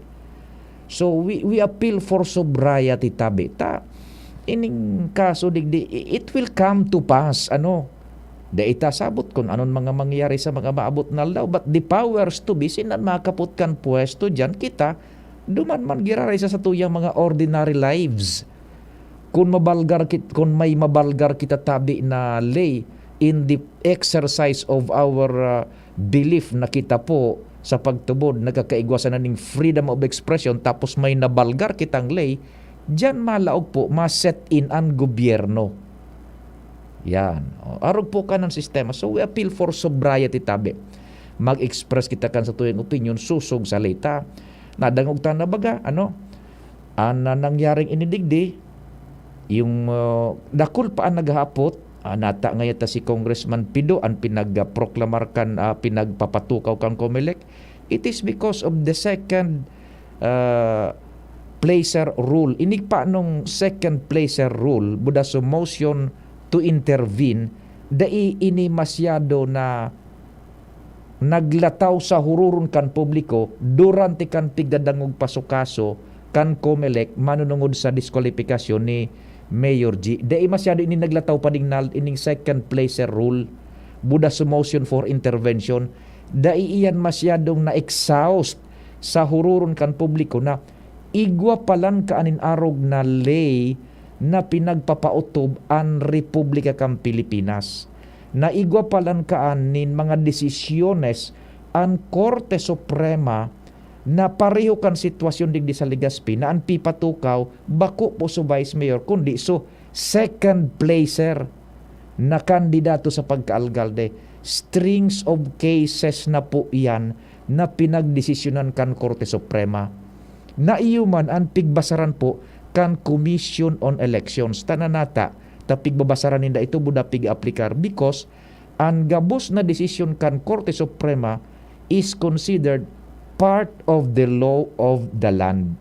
So, we, we appeal for sobriety, tabi. Ta, ining kaso digdi, i-, it will come to pass, ano? Dai ta sabot kun anon mga mangyayari sa mga maabot na aldaw, but the powers to be, sinan makapot kan pwesto diyan, kita, duman man giraray sa satuyang mga ordinary lives. Kun mabalgar kit-, kun may mabalgar kita tabi na ley in the exercise of our, ah, belief na kita po sa pagtubod nagkakaigwa sana ning freedom of expression, tapos may nabalgar kitang ley, diyan malaog po ma-set in an gobyerno. Yan. O, arog po kan an sistema. So, we appeal for sobriety tabi. Mag-express kita kan satuyang opinyon, sosog sa ley ta. Nadangog ta na baga, ano? An, ah, nangyaring ini digdi, yung, ah, dakul pa an naghahapot, ah, nata ngaya ta si Congressman Pido an pinagproklamar kan, ah, pinagpapatukaw kan COMELEC. It is because of the second, ah, placer rule. Ini pa nung second placer rule, buda sa motion to intervene, dai ini masyado na naglataw sa huroron kan publiko durante kan pigdadangog pa sa kaso kan COMELEC manunungod sa diskwalipikasyon ni Mayor G. Dai masyado ini naglataw pa ding nal-, ining second placer rule, buda sa motion for intervention. Dai iyan masyadong na-exhaust sa huroron kan publiko na igwa palan kaanin arog na ley na pinagpapautob an Republika kan Pilipinas, na igwa palan kaan nin mga desisyones an Korte Suprema na pareho kan sitwasyon digdi sa Legazpi na an pipatukaw bako po so Vice Mayor kundi so second placer na kandidato sa pagkaalkalde. Strings of cases na po iyan na pinagdesisyonan kan Korte Suprema. Na iyo man an pigbasaran po kan Commission on Elections. Tananata, ta pigbabasaran ninda ito, buda pig-aplikar, because an gabos na desisyon kan Korte Suprema is considered part of the law of the land.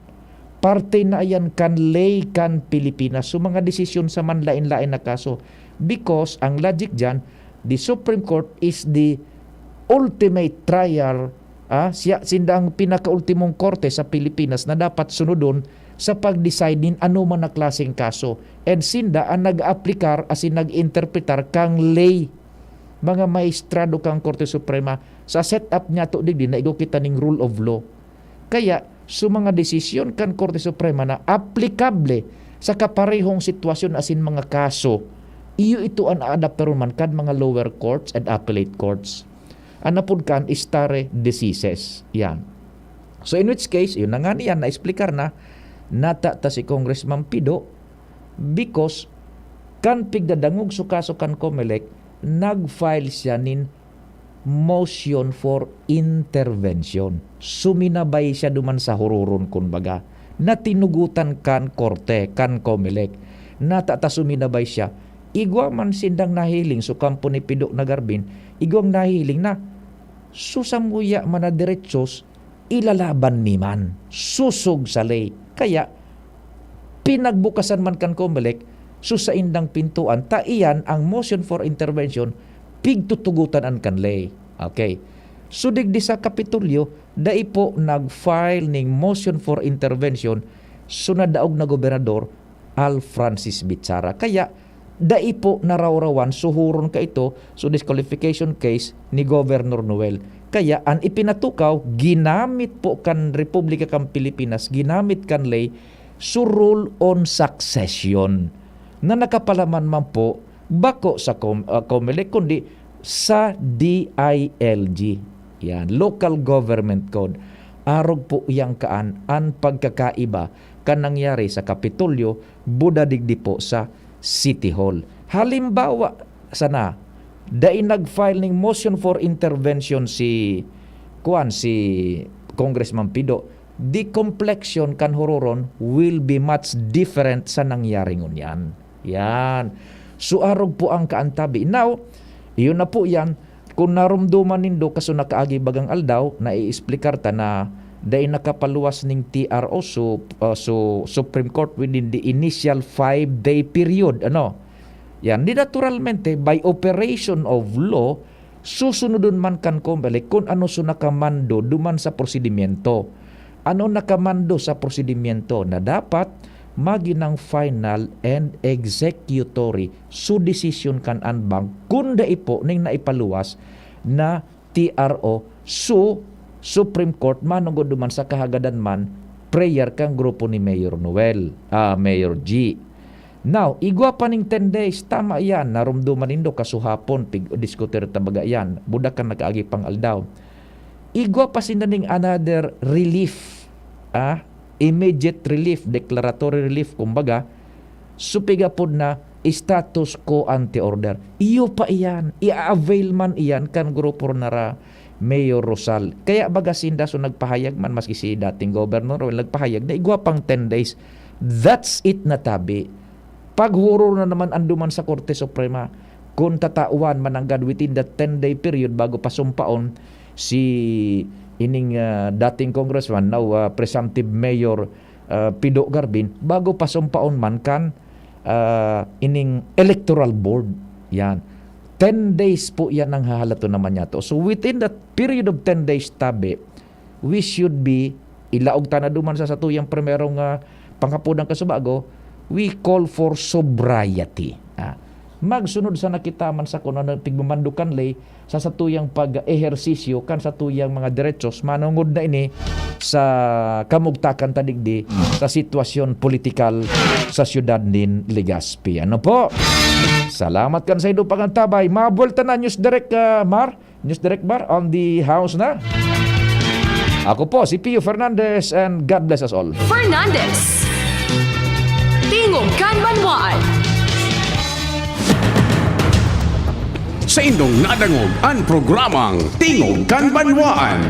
Parte na iyan kan ley kan Pilipinas. So, mga desisyon sa manlain-lain na kaso. Because, ang logic diyan, the Supreme Court is the ultimate trial, ah, siya, sinda ang pinakaultimong korte sa Pilipinas na dapat sunodon sa pag-decide nin anoman na klaseng kaso. And sinda ang nag-aaplikar asin nag-interpretar kang ley. Mga maestrado kang Korte Suprema, sa setup niyato digdi, naigo kita ning rule of law. Kaya, so mga desisyon kan Korte Suprema na aplikable sa kaparehong sitwasyon asin mga kaso, iyo ito an aadaptaron man kan mga lower courts and appellate courts. An apod kan stare decisis. Yan. So, in which case, yun na nga niyan, na-explicar na, nata ta si Congressman Pido, because kan pigdadangog su kaso kan Comelec, nag-file siya nin motion for intervention. Suminabay siya duman sa huroron, kumbaga, na tinugotan kan korte, kan Comelec. Nata ta suminabay siya. Igwa man sindang nahiling, su kampo ni Pido na Garbin, igwang nahiling na susamuya man na derechos, ilalaban mi man, sosog sa ley. Kaya, pinagbukasan man kan Comelec, su saindang pintuan, ta iyan ang motion for intervention, pigtutugotan an kan ley. Okay. So, digdi sa Kapitolyo, dai po nag-file ning motion for intervention, su nadaog na gobernador, Al Francis Bichara. Kaya, dai po narawrawan su huron kaito su disqualification case ni Governor Noel. Kaya, an ipinatukaw, ginamit po kan Republika kan Pilipinas, ginamit kan ley, su rule on succession, na nakapalaman man po, bako sa Com-, ah, Comelec, kundi sa D I L G. Yan, Local Government Code. Arog po iyan kaan an pagkakaiba kan nangyari sa Kapitolyo, buda digdi po sa City Hall. Halimbawa sana, dai nag-file ning motion for intervention si, kuwan, si Congressman Pido, the complexion kan huroron will be much different sa nangyari ngunyan. Yan. So, arog po ang kaantabi. Now, iyon na po yan. Kung narumduman nindo, kaso nakaagi bagang aldaw, nai-explicar ta na dai nakapaluwas ning T R O su, ah, su Supreme Court within the initial five-day period. Ano? Yan. Di naturalmente, by operation of law, susunodon man kan Comelec kun ano su nakamando duman sa prosedimyento. Ano nakamando sa prosedimyento na dapat maginang final and executory su desisyon kan anbang kun dai po ning naipaluwas na T R O su Supreme Court manongod duman sa kahagadan man prayer kan grupo ni Mayor Noel, ah, Mayor G. Now, igwa pa ning ten days, tama iyan, narumduman nindo, kasuhapon, pig-, diskutir ta baga iyan, buda kan nakaagi pang aldaw. Igwa pa sinda ning another relief, ah, immediate relief, declaratory relief, kumbaga, su pigapod na status quo ante order. Iyo pa iyan, i-avail man iyan kan grupo na ra Mayor Rosal. Kaya baga sinda, so nagpahayag man, maski si dating Governor Noel, nagpahayag na igwa pang ten days. That's it na tabi. Paghuror na naman an duman sa Korte Suprema. Kung tatawan mananggad within the ten-day period bago pasumpaon si ining, ah, dating congressman, now, ah, presumptive mayor, ah, Pido Garbin, bago pasumpaon man kan, ah, ining electoral board. Yan. Ten days po yan ang hahalaton naman niya to. So, within that period of ten days, tabi, we should be, ilaog ta na duman sa satuyang primerong, ah, panghapodan kasubago, we call for sobriety. Ah, magsunod sana kita man sa kung ano pigmamando kan ley sa satuyang pag-ehersisyo kan satuyang mga derechos, manongod na ini sa kamugtakan ta digdi sa sitwasyon politikal sa siyudad nin Legazpi. Ano po? Salamat kan saindo pangantabay. Mabuelta na, News Direct, ah, Mar. News Direct Mar on the house na. Ako po si Pio Fernandez and God bless us all. Fernandez. Tingog kan Banwaan. Saindong nadangog an programang Tingog kan Banwaan.